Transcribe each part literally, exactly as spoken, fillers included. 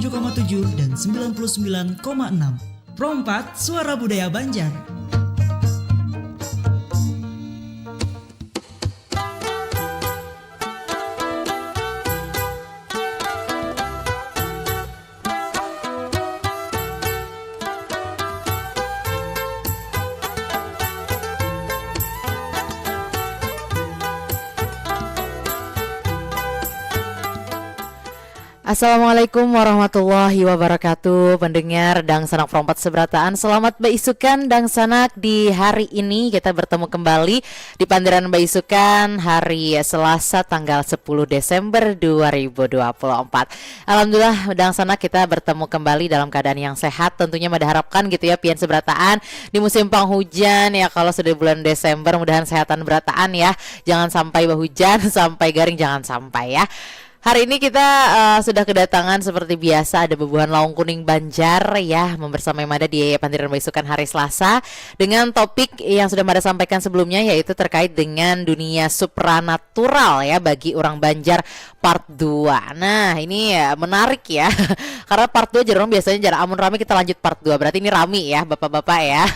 koma tujuh dan sembilan puluh sembilan koma enam. Pro empat, Suara Budaya Banjar. Assalamualaikum warahmatullahi wabarakatuh. Pendengar Dangsanak Perompat Seberataan, selamat baisukan Dangsanak. Di hari ini kita bertemu kembali di Pandiran Baisukan hari Selasa tanggal sepuluh Desember dua ribu dua puluh empat. Alhamdulillah Dangsanak kita bertemu kembali dalam keadaan yang sehat. Tentunya mada harapkan gitu ya pian seberataan di musim penghujan ya, kalau sudah bulan Desember mudahan sehatan berataan ya. Jangan sampai bahujan, sampai garing jangan sampai ya. Hari ini kita uh, sudah kedatangan seperti biasa ada bebuhan Laung Kuning Banjar ya membersamai mada di Pandiran Baisukan hari Selasa dengan topik yang sudah mada sampaikan sebelumnya yaitu terkait dengan dunia supranatural ya bagi orang Banjar part dua. Nah, ini ya menarik ya. Karena part dua jarang biasanya jarang amun rame kita lanjut part dua. Berarti ini rame ya Bapak-bapak ya.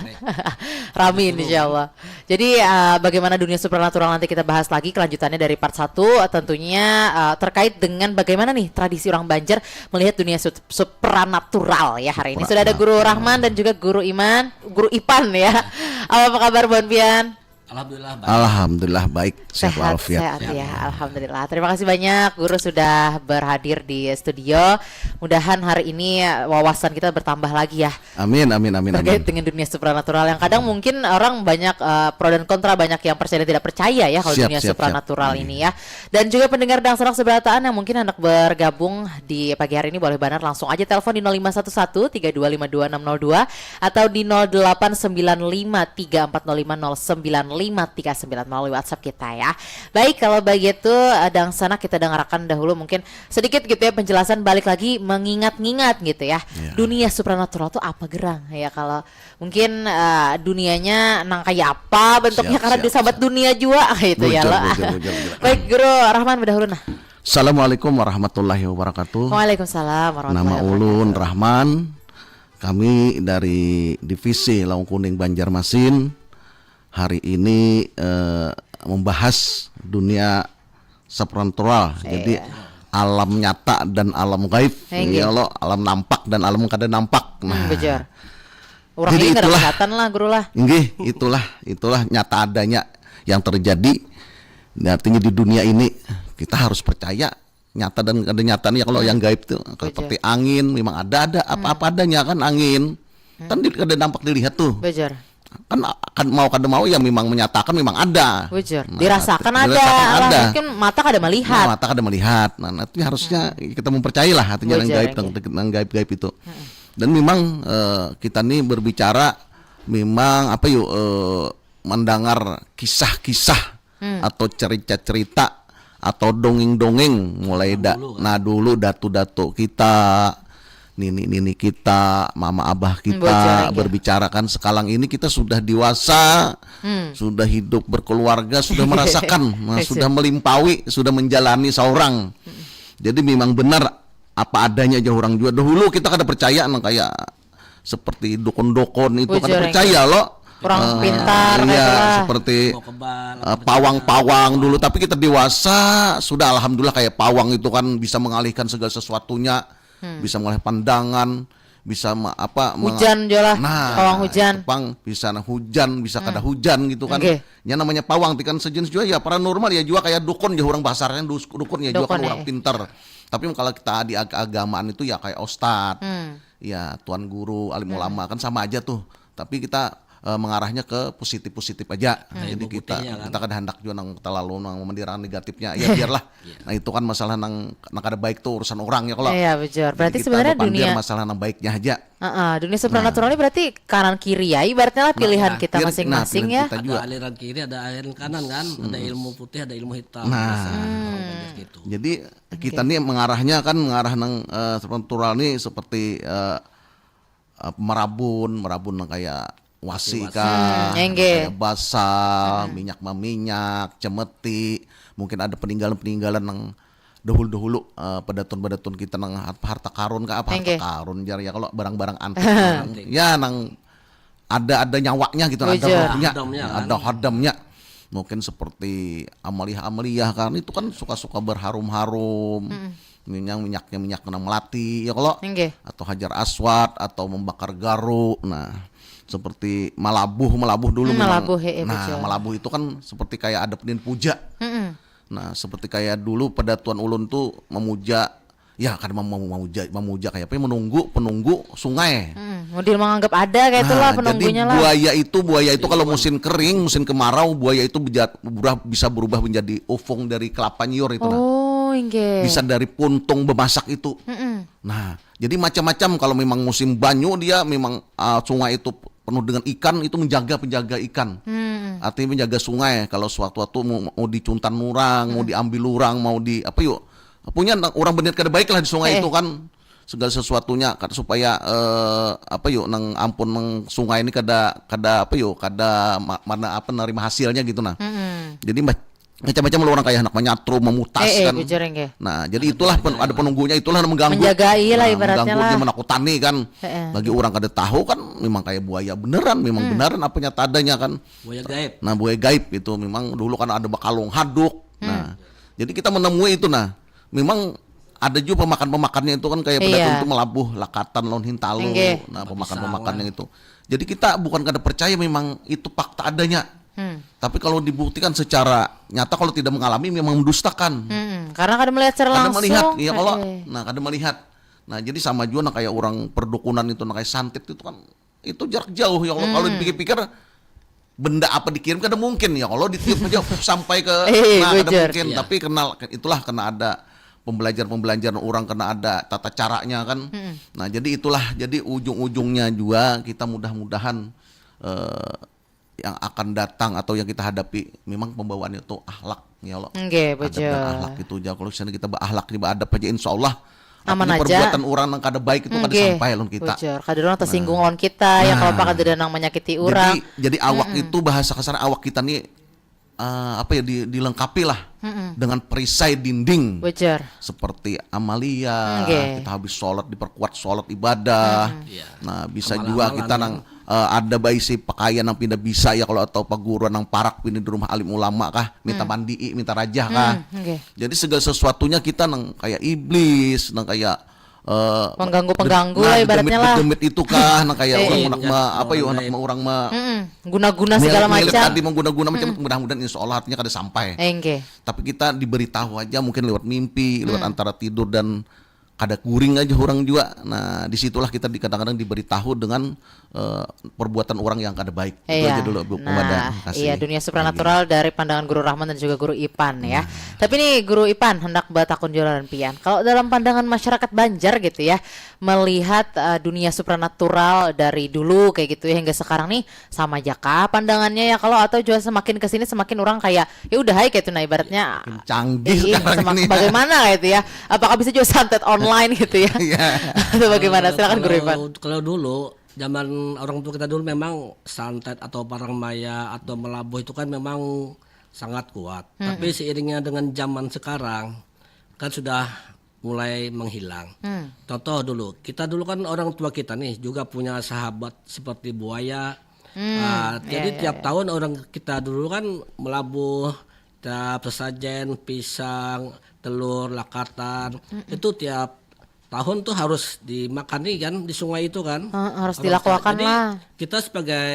Rame insyaallah. Jadi uh, bagaimana dunia supranatural nanti kita bahas lagi kelanjutannya dari part satu uh, tentunya uh, terkait dengan bagaimana nih tradisi orang Banjar melihat dunia su- supranatural ya hari ini. Sudah ada Guru Rahman dan juga Guru Iman, Guru Ipan ya. Apa, apa kabar Bon Pian? Alhamdulillah baik. Alhamdulillah baik. Sehat, sehat walafiat. Sehat ya. Alhamdulillah. Terima kasih banyak Guru sudah berhadir di studio. Mudahan hari ini wawasan kita bertambah lagi ya. Amin amin amin. Terkait amin. Dengan dunia supranatural yang kadang mungkin orang banyak uh, pro dan kontra, banyak yang percaya dan tidak percaya ya kalau siap, dunia siap, supranatural siap. Ini ya. Dan juga pendengar Dangsanak Seberataan yang mungkin hendak bergabung di pagi hari ini boleh banget langsung aja telepon di nol lima satu satu tiga dua lima dua enam nol dua atau di nol delapan sembilan lima tiga empat nol lima nol sembilan lima tiga sembilan melalui WhatsApp kita ya. Baik, kalau begitu eh, Dangsanak kita dengarkan dahulu mungkin sedikit gitu ya penjelasan balik lagi mengingat-ngingat gitu ya. Ya. Dunia supranatural tuh apa gerang ya kalau mungkin uh, dunianya nang kayak apa bentuknya bujur, karena bujur, disabat bujur. Dunia juga gitu bujur, ya lo. Bujur, bujur, bujur. Baik Guru Rahman berdahulu nah. Assalamualaikum warahmatullahi wabarakatuh. Waalaikumsalam warahmatullahi wabarakatuh. Nama ulun Rahman. Kami dari Divisi Laung Kuning Banjarmasin hari ini eh, membahas dunia supernatural. Iya. Jadi alam nyata dan alam gaib. Ya lo, alam nampak dan alam kada nampak. Nah. Hmm, bejar. Orang ini kada kelihatan lah guru lah. Inggih, itulah itulah nyata adanya yang terjadi. Nah, artinya di dunia ini kita harus percaya nyata dan kada nyata nih ya kalau hmm. Yang gaib tuh seperti angin memang ada ada apa-apa hmm. Adanya kan angin hmm. Kan di, kada nampak dilihat tuh. Bejar. Kan, kan mau kada mau ya memang menyatakan memang ada. Bujur. Nah, dirasakan ada. Dirasakan ada. Mungkin mata kada melihat. Nah, mata kada melihat. Nah, nanti harusnya hmm. Kita mempercayailah artinya yang gaib yang gaib-gaib itu. Hmm. Dan memang uh, kita nih berbicara memang apa yuk uh, mendengar kisah-kisah hmm. Atau cerita-cerita atau dongeng-dongeng mulai da, kan? Nah dulu datu-datu kita nini-nini kita, mama abah kita berbicara kan sekarang ini kita sudah dewasa, hmm. Sudah hidup berkeluarga, sudah merasakan, nah, sudah melimpawi, sudah menjalani seorang. Hmm. Jadi memang benar apa adanya aja orang juga. Dahulu kita kada percaya nang kayak seperti dukun-dukun itu kada percaya lo. Orang uh, pintar iya, seperti uh, pawang-pawang dulu tapi kita dewasa sudah alhamdulillah kayak pawang itu kan bisa mengalihkan segala sesuatunya hmm. Bisa mengalih pandangan bisa ma, apa hujan jualah nah, pawang hujan pang bisa nah, hujan bisa hmm. Kada hujan gitu kan okay. Ya namanya pawang kan sejenis juga ya paranormal ya juga kayak dukun ya orang bahasanya dukun ya juga kan orang pintar tapi kalau kita di ag agamaan itu ya kayak ustad hmm. Ya tuan guru alim hmm. Ulama kan sama aja tuh tapi kita uh, mengarahnya ke positif positif aja nah, jadi kita kan? Kita kada hendak juga nang terlalu nang memendirang negatifnya ya biarlah Iya. Nah itu kan masalah nang nang kada baik tuh urusan orang ya kalau. Iya betul. Berarti sebenarnya dunia masalah nang baiknya aja. Uh, uh, dunia supranatural nah. Ini berarti kanan kiri ya ibaratnya lah pilihan nah, kita masing-masing nah, ya. Kita juga. Ada aliran kiri, ada aliran kanan kan, hmm. Ada ilmu putih, ada ilmu hitam. Nah, hmm. Gitu. Jadi okay. Kita nih mengarahnya kan mengarah nang uh, supranatural nih seperti uh, uh, merabun, merabun nang kayak wasi kah, hmm, basal, hmm. Minyak meminyak, cemeti, mungkin ada peninggalan-peninggalan yang dahulu-dahulu, eh, pedatun-pedatun kita nang har- harta karun kah apa harta Enggih. karun jar ya, kalau barang-barang antik nang, Antik. ya, nang ada ada nyawanya gitu, ada Bujur. rohnya, Hodamnya, kan? ada hodamnya. Mungkin seperti amaliyah-amaliyah kan, itu kan suka-suka berharum-harum. Mm-mm. Minyak, minyaknya minyak nang melati ya kalau, Enggih. atau hajar aswad atau membakar garu. Nah, seperti malabuh, malabuh dulu Hmm, memang. malabuh, he, he, nah, bujur. malabuh itu kan seperti kayak ada penin puja. Mm-mm. Nah, seperti kayak dulu pedatuan ulun tuh memuja, ya, kada mem- mem- memuja, memuja kayak apa ya, menunggu penunggu sungai. Hmm, model menganggap ada kayak itulah Nah, jadi penunggunya lah. buaya itu, buaya itu Jadi kalau bukan musim kering, musim kemarau, buaya itu beja- berubah, bisa berubah menjadi ufung dari kelapa nyiur itu, nah. Oh, inggih. Bisa dari puntung bemasak itu. Mm-mm. Nah, jadi macam-macam kalau memang musim banyu dia memang, ah, sungai itu penuh dengan ikan, itu menjaga, penjaga ikan. Hmm. Artinya menjaga sungai kalau sewaktu-waktu mau, mau dicuntan orang, mau Hmm. diambil orang, mau di apa yuk, punya orang berniat kada baik lah di sungai Eh. itu kan, segala sesuatunya kan supaya, eh, apa yuk, nang ampun nang sungai ini kada kada apa yuk, kada ma- mana apa nerima hasilnya gitu nah. Mm-mm. Jadi ma- macam-macam lah orang kayak anak menyatru, memutas Eh, eh, kan. bujur, enggak. Nah, jadi itulah pen- ada penunggunya, itulah yang mengganggu. Menjagai lah Nah, ibaratnya mengganggu lah. Dia menakutani kan. Heeh. Bagi orang kada tahu kan memang kayak buaya beneran, memang Hmm. beneran apa nyata adanya kan. Buaya gaib. Nah, buaya gaib itu memang dulu kan ada bekalung haduk. Hmm. Nah, jadi kita menemui itu nah. Memang ada juga pemakan-pemakannya itu kan kayak Iya. pedagang itu melabuh, lakatan, lawan hintalu. Enggih. Nah, Batu pemakan-pemakannya pisang lah. itu. Jadi kita bukan kada percaya memang itu fakta adanya. Hmm. Tapi kalau dibuktikan secara nyata, kalau tidak mengalami memang mendustakan. Hmm, karena kada melihat secara Kada langsung. melihat, iya kalau, Eh, eh. nah, kada melihat. Nah, jadi sama juga nah kayak orang perdukunan itu, nah kayak santet itu kan, itu jarak jauh ya Allah. Kalau Hmm. dipikir-pikir, benda apa dikirim kada mungkin ya Allah, ditiup aja sampai ke, Eh, nah, kada bujur. mungkin. Iya. Tapi kenal, itulah kena ada pembelajaran-pembelajaran orang, kena ada tata caranya kan. Mm-mm. Nah, jadi itulah, jadi ujung-ujungnya juga kita mudah-mudahan, eh, yang akan datang atau yang kita hadapi memang pembawaannya tuh akhlak ya Allah. Nggih, Adab dan bujur. akhlak itu aja. Kalau misalnya kita berakhlak, kita beradab aja, insya Allah Aman artinya aja. perbuatan orang yang kada baik itu kada Nggih, sampai lawan kita. bujur. Kada ada orang tersinggung Nah. lawan kita, ya, kalau Nah. apa kada ada nang menyakiti Jadi, orang. jadi awak Mm-mm. itu bahasa kasar awak kita nih, eh, apa ya, di- dilengkapi lah Mm-mm. dengan perisai dinding. Bujur. Seperti amalia, Nggih. kita habis sholat diperkuat sholat ibadah. Mm-mm. Iya. Nah, bisa juga Amal-amalan kita ya. nang, eh, ada baisi pakaian yang pindah bisa ya kalau atau paguruan nang parak pindah di rumah alim ulama kah, minta Hmm. mandii, minta rajah kah. Hmm, nggih. Jadi segala sesuatunya kita nang kayak iblis, nang kayak, eh, Pengganggu-pengganggu ded- lah nah, ibaratnya lah. Dedemit-dedemit itu kah, nang kayak Eh, orang iya. anak ma- apa yuk, Orang anak gaib. ma- orang ma- Mm-mm. Guna-guna segala milik-milik macam. tadi mengguna-guna macam, Mm-mm. mudah-mudahan insya Allah artinya kada sampai. Eh, nggih. Tapi kita diberitahu aja mungkin lewat mimpi, lewat Hmm. antara tidur dan kada guring aja orang juga. Nah, disitulah kita di- kadang-kadang diberitahu dengan, eh, perbuatan orang yang kada baik. Itu Iya. aja dulu, Bu. Nah, Terima kasih. iya, dunia supranatural Lagi. dari pandangan Guru Rahman dan juga Guru Ipan ya. Nah. Tapi nih Guru Ipan hendak batakun juga lawan pian. Kalau dalam pandangan masyarakat Banjar gitu ya, melihat, eh, dunia supranatural dari dulu kayak gitu ya hingga sekarang nih sama aja kah pandangannya ya kalau atau juga semakin ke sini semakin orang kayak ya udah hai kayak itu nah ibaratnya Makin canggih Iya, sekarang semak- ini. bagaimana kayak itu ya? Apakah bisa juga santet online gitu ya? Iya. Atau bagaimana? Eh, Silakan Guru kalau, Ipan. Kalau dulu zaman orang tua kita dulu memang santet atau parang maya atau melabuh itu kan memang sangat kuat. Hmm. Tapi seiringnya dengan zaman sekarang kan sudah mulai menghilang. Hmm. Contoh dulu, kita dulu kan orang tua kita nih juga punya sahabat seperti buaya. Hmm, Ah, jadi iya, tiap iya. tahun orang kita dulu kan melabuh, tiap sesajen, pisang, telur, lakatan, Mm-mm. itu tiap tahun tuh harus dimakani kan di sungai itu kan. Heeh, harus Orang dilakukan tua. Jadi, lah. Kita sebagai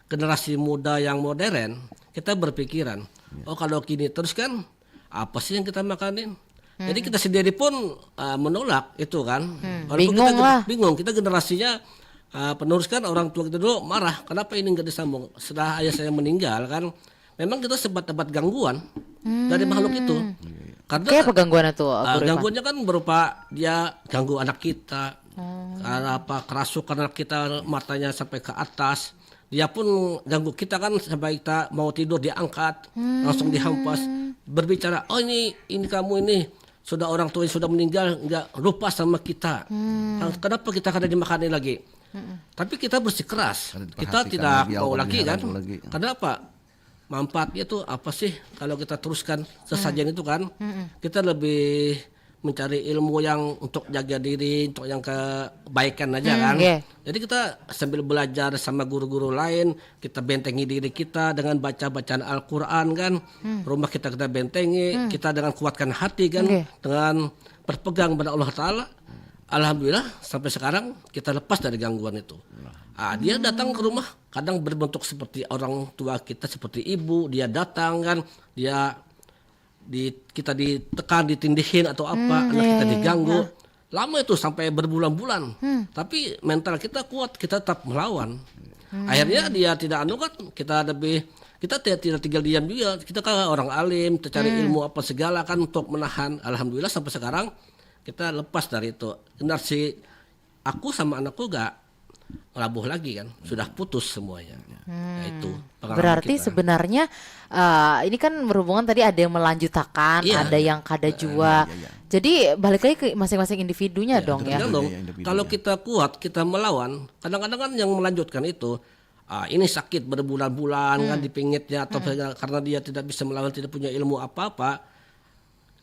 generasi muda yang modern, kita berpikiran, Iya. oh kalau gini terus kan apa sih yang kita makanin? Jadi Hmm. kita sendiri pun, uh, menolak itu kan. Hmm, Walaupun bingung kita gen- lah. bingung, kita generasinya, uh, penerus kan orang tua kita dulu marah, kenapa ini nggak disambung? Setelah ayah saya meninggal kan, memang kita sempat dapat gangguan dari Hmm. makhluk itu. Karena Kayak apa gangguan itu, uh, Guru Ipan? Gangguannya kan berupa dia ganggu anak kita, Oh. karena apa kerasukan anak kita matanya sampai ke atas. Dia pun ganggu kita kan sampai kita mau tidur diangkat, Hmm. langsung dihampas. Berbicara, oh ini ini kamu ini sudah orang tua yang sudah meninggal nggak lupa sama kita. Hmm. Nah, kenapa kita kada dimakani lagi? Mm-mm. Tapi kita bersikeras. Kada Kita diperhatikan tidak lagi, mau awalnya lagi kan? Lagi. Kenapa? manfaatnya tuh apa sih kalau kita teruskan sesajen itu kan? Kita lebih mencari ilmu yang untuk jaga diri, untuk yang kebaikan aja kan. Okay. Jadi kita sambil belajar sama guru-guru lain, kita bentengi diri kita dengan baca bacaan Al-Quran kan. Hmm. Rumah kita kita bentengi, hmm. Kita dengan kuatkan hati kan, okay. Dengan berpegang pada Allah Ta'ala. Alhamdulillah sampai sekarang kita lepas dari gangguan itu. Ah, dia datang ke rumah, kadang berbentuk seperti orang tua kita, seperti ibu, dia datang kan, dia di kita ditekan, ditindihin atau apa, hmm, anak iya, kita diganggu. Iya. Lama itu sampai berbulan-bulan. Hmm. Tapi mental kita kuat, kita tetap melawan. Hmm. Akhirnya dia tidak anu kan, kita lebih kita tidak, tidak tinggal diam juga. Kita kan orang alim, kita cari hmm. Ilmu apa segala kan untuk menahan. Alhamdulillah sampai sekarang kita lepas dari itu. Benar sih, aku sama anakku gak labuh lagi kan, sudah putus semuanya. Hmm. Nah, itu pengalaman. Berarti kita. Sebenarnya uh, ini kan berhubungan tadi ada yang melanjutakan, iya, ada yang kada uh, jua. Iya, iya. Jadi balik lagi ke masing-masing individunya ya, dong ya. Dong. Iya, individu. Kalau ya. Kita kuat, kita melawan. Kadang-kadang kan yang melanjutkan itu, uh, ini sakit berbulan-bulan hmm. Kan di pingitnya atau hmm. Karena dia tidak bisa melawan, tidak punya ilmu apa-apa.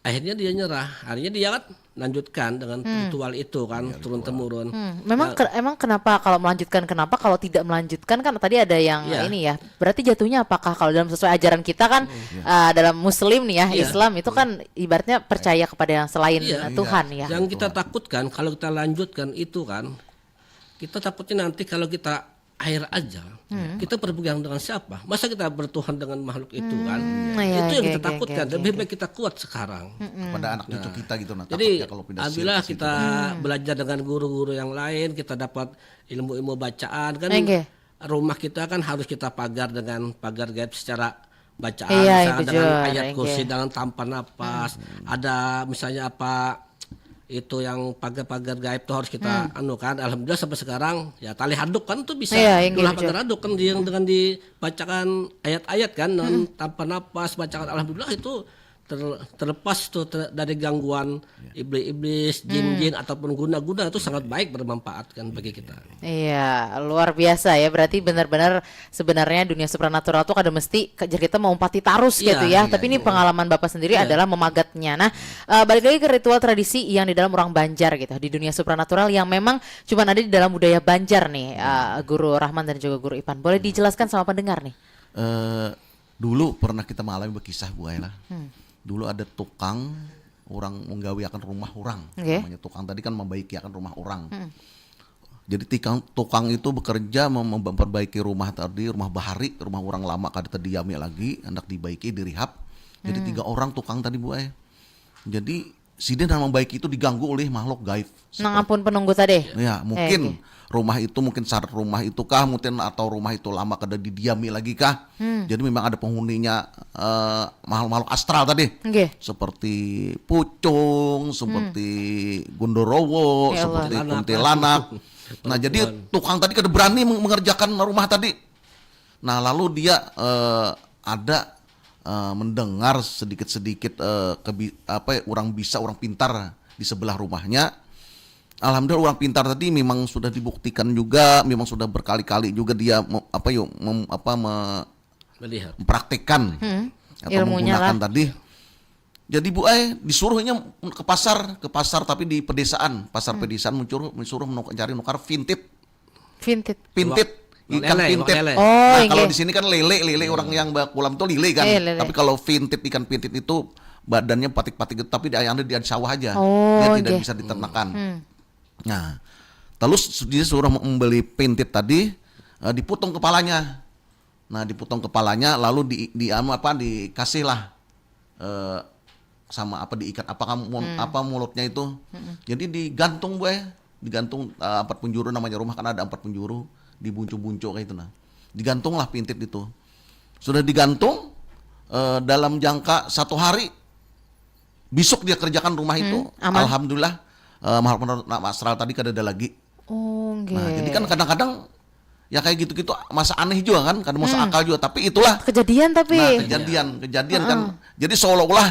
Akhirnya dia nyerah. Akhirnya dia kan lanjutkan dengan hmm. Ritual itu kan ya, turun temurun. Hmm. Memang nah, ke, emang kenapa kalau melanjutkan, kenapa kalau tidak melanjutkan kan tadi ada yang ya. Ini ya. Berarti jatuhnya apakah kalau dalam sesuai ajaran kita kan hmm. Uh, dalam Muslim nih ya, ya. Islam itu kan ibaratnya percaya kepada yang selain ya. Tuhan ya. Yang kita takutkan kalau kita lanjutkan itu kan kita takutnya nanti kalau kita air aja. Hmm. Kita berpegang dengan siapa? Masa kita bertuhan dengan makhluk itu hmm, kan? Iya, itu yang okay, kita takutkan. Okay, okay, lebih baik kita kuat sekarang hmm. Kepada anak cucu nah. Kita gitu nah. Jadi kalau pindah alhamdulillah kita hmm. Belajar dengan guru-guru yang lain, kita dapat ilmu-ilmu bacaan kan. Okay. Rumah kita kan harus kita pagar dengan pagar gaib secara bacaan iya, misalnya dengan jujur, ayat okay. Kursi dengan tampan napas hmm. Ada misalnya apa itu yang pagar-pagar gaib tuh harus kita hmm. Anu kan. Alhamdulillah sampai sekarang ya tali handuk kan tuh bisa iya, iya, pagar handuk kan yang dengan dibacakan ayat-ayat kan dengan hmm. Tanpa napas bacakan alhamdulillah itu ter, terlepas tuh ter, dari gangguan ya. Iblis-iblis, jin-jin hmm. Ataupun guna-guna itu sangat baik bermanfaat kan bagi kita. Iya, luar biasa ya. Berarti benar-benar sebenarnya dunia supranatural tuh kada mesti jar kita maumpati tarus iya, gitu ya. Iya, tapi ini iya. Pengalaman Bapak sendiri iya. Adalah memagatnya. Nah, uh, balik lagi ke ritual tradisi yang di dalam orang Banjar gitu. Di dunia supranatural yang memang cuma ada di dalam budaya Banjar nih, uh, Guru Rahman dan juga Guru Ipan. Boleh dijelaskan sama pendengar nih? Uh, dulu pernah kita mengalami berkisah Bu Ayla. Hmm. Dulu ada tukang orang menggawiakan rumah orang. Okay. Namanya tukang tadi kan membaiki akan rumah orang. Hmm. Jadi tikang, tukang itu bekerja mem- memperbaiki rumah tadi, rumah bahari, rumah orang lama kada terdiami lagi, hendak dibaiki, dirihab. Jadi hmm. Tiga orang tukang tadi Bu ay. Jadi sidin yang membaiki itu diganggu oleh makhluk gaib. Nang ampun penunggu tadi. Ya, mungkin okay. Rumah itu mungkin syarat rumah itu kah mungkin atau rumah itu lama kada didiami lagi kah. Hmm. Jadi memang ada penghuninya uh, makhluk-makhluk astral tadi. Okay. Seperti pucung, seperti hmm. Gondorowo, ya seperti kuntilanak. Nah, jadi tukang tadi kada berani mengerjakan rumah tadi. Nah, lalu dia uh, ada uh, mendengar sedikit-sedikit uh, kebi- apa ya, orang bisa, orang pintar di sebelah rumahnya. Alhamdulillah orang pintar tadi memang sudah dibuktikan juga, memang sudah berkali-kali juga dia apa yuk mem, apa me, melihat mempraktekkan hmm, atau menggunakan lah. Tadi. Jadi Bu ay disuruhnya ke pasar, ke pasar tapi di pedesaan, pasar hmm. Pedesaan mencuri, menyuruh mencari nukar pintit. Pintit. Pintit. Ikan lele, pintit. Lele. Oh, nah, kalau di sini kan lele, lele hmm. Orang yang bakulam tuh lele kan. Eh, lele. Tapi kalau pintit ikan pintit itu badannya patik-patik tapi yang ada di sawah aja. Oh, dia tidak okay. Bisa diternakan. Hmm. Nah, terus dia suruh membeli pintit tadi uh, diputung kepalanya. Nah, diputung kepalanya lalu di di anu apa dikasihlah uh, sama apa diikat apa kamu hmm. Apa mulutnya itu. Hmm. Jadi digantung gue, digantung uh, empat penjuru namanya rumah kan ada empat penjuru, dibuncu-buncu kayak itu nah. Digantunglah pintit itu. Sudah digantung uh, dalam jangka satu hari Bisuk dia kerjakan rumah itu. Hmm, aman. Alhamdulillah uh, makhluk astral tadi kada ada lagi. Oh, okay. Nah, jadi kan kadang-kadang ya kayak gitu-gitu masa aneh juga kan, kadang masa hmm. Akal juga, tapi itulah kejadian tapi. Nah, kejadian, kejadian uh-uh. Kan. Jadi seolah-olah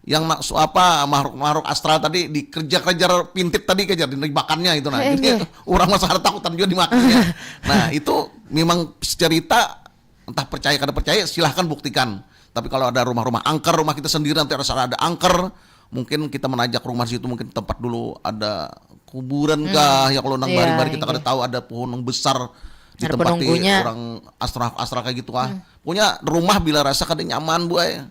yang maksud apa makhluk-makhluk astral tadi dikerja-kerja pintit tadi kerja dibakannya itu nah. Jadi okay. Orang masa takutan juga dimakannya. Nah, itu memang cerita entah percaya kada percaya, silahkan buktikan. Tapi kalau ada rumah-rumah angker, rumah kita sendiri nanti rasa ada angker, mungkin kita menajak rumah situ, mungkin tempat dulu ada kuburan hmm. kah, ya kalau nang iya, bari-bari kita iya. Kada tahu ada pohon yang besar di tempat orang astral astral kayak gitu ah. Hmm. Punya rumah bila rasa kada nyaman buai.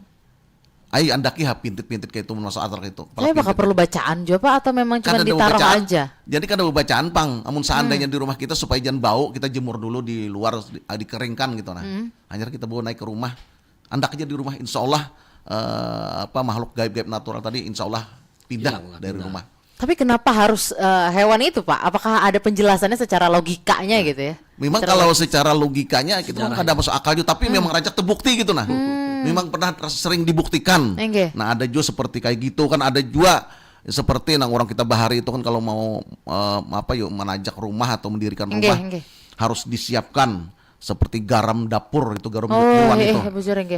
Ai andaki ha pintit-pintit kayak itu masa atar kayak itu. Tapi apakah perlu bacaan juga pak atau memang cuma ditaruh aja? Jadi kada bacaan pang. Amun seandainya hmm. di rumah kita supaya jangan bau, kita jemur dulu di luar di, dikeringkan gitu nah. Hmm. Hanya kita bawa naik ke rumah. Andak aja di rumah, insya Allah uh, apa makhluk gaib-gaib natural tadi insya Allah pindah Hilang, dari pindah. rumah. Tapi kenapa harus uh, hewan itu pak? Apakah ada penjelasannya secara logikanya nah, gitu ya? Memang secara kalau logis. secara logikanya kita kan kada masuk akal juga, tapi hmm. memang rancak terbukti gitu nah. Hmm. Memang pernah sering dibuktikan. Enggak. Nah ada juga seperti kayak gitu kan ada juga seperti nang orang kita bahari itu kan kalau mau uh, apa yuk menajak rumah atau mendirikan rumah enggak, enggak. harus disiapkan seperti garam dapur itu garam oh, itu.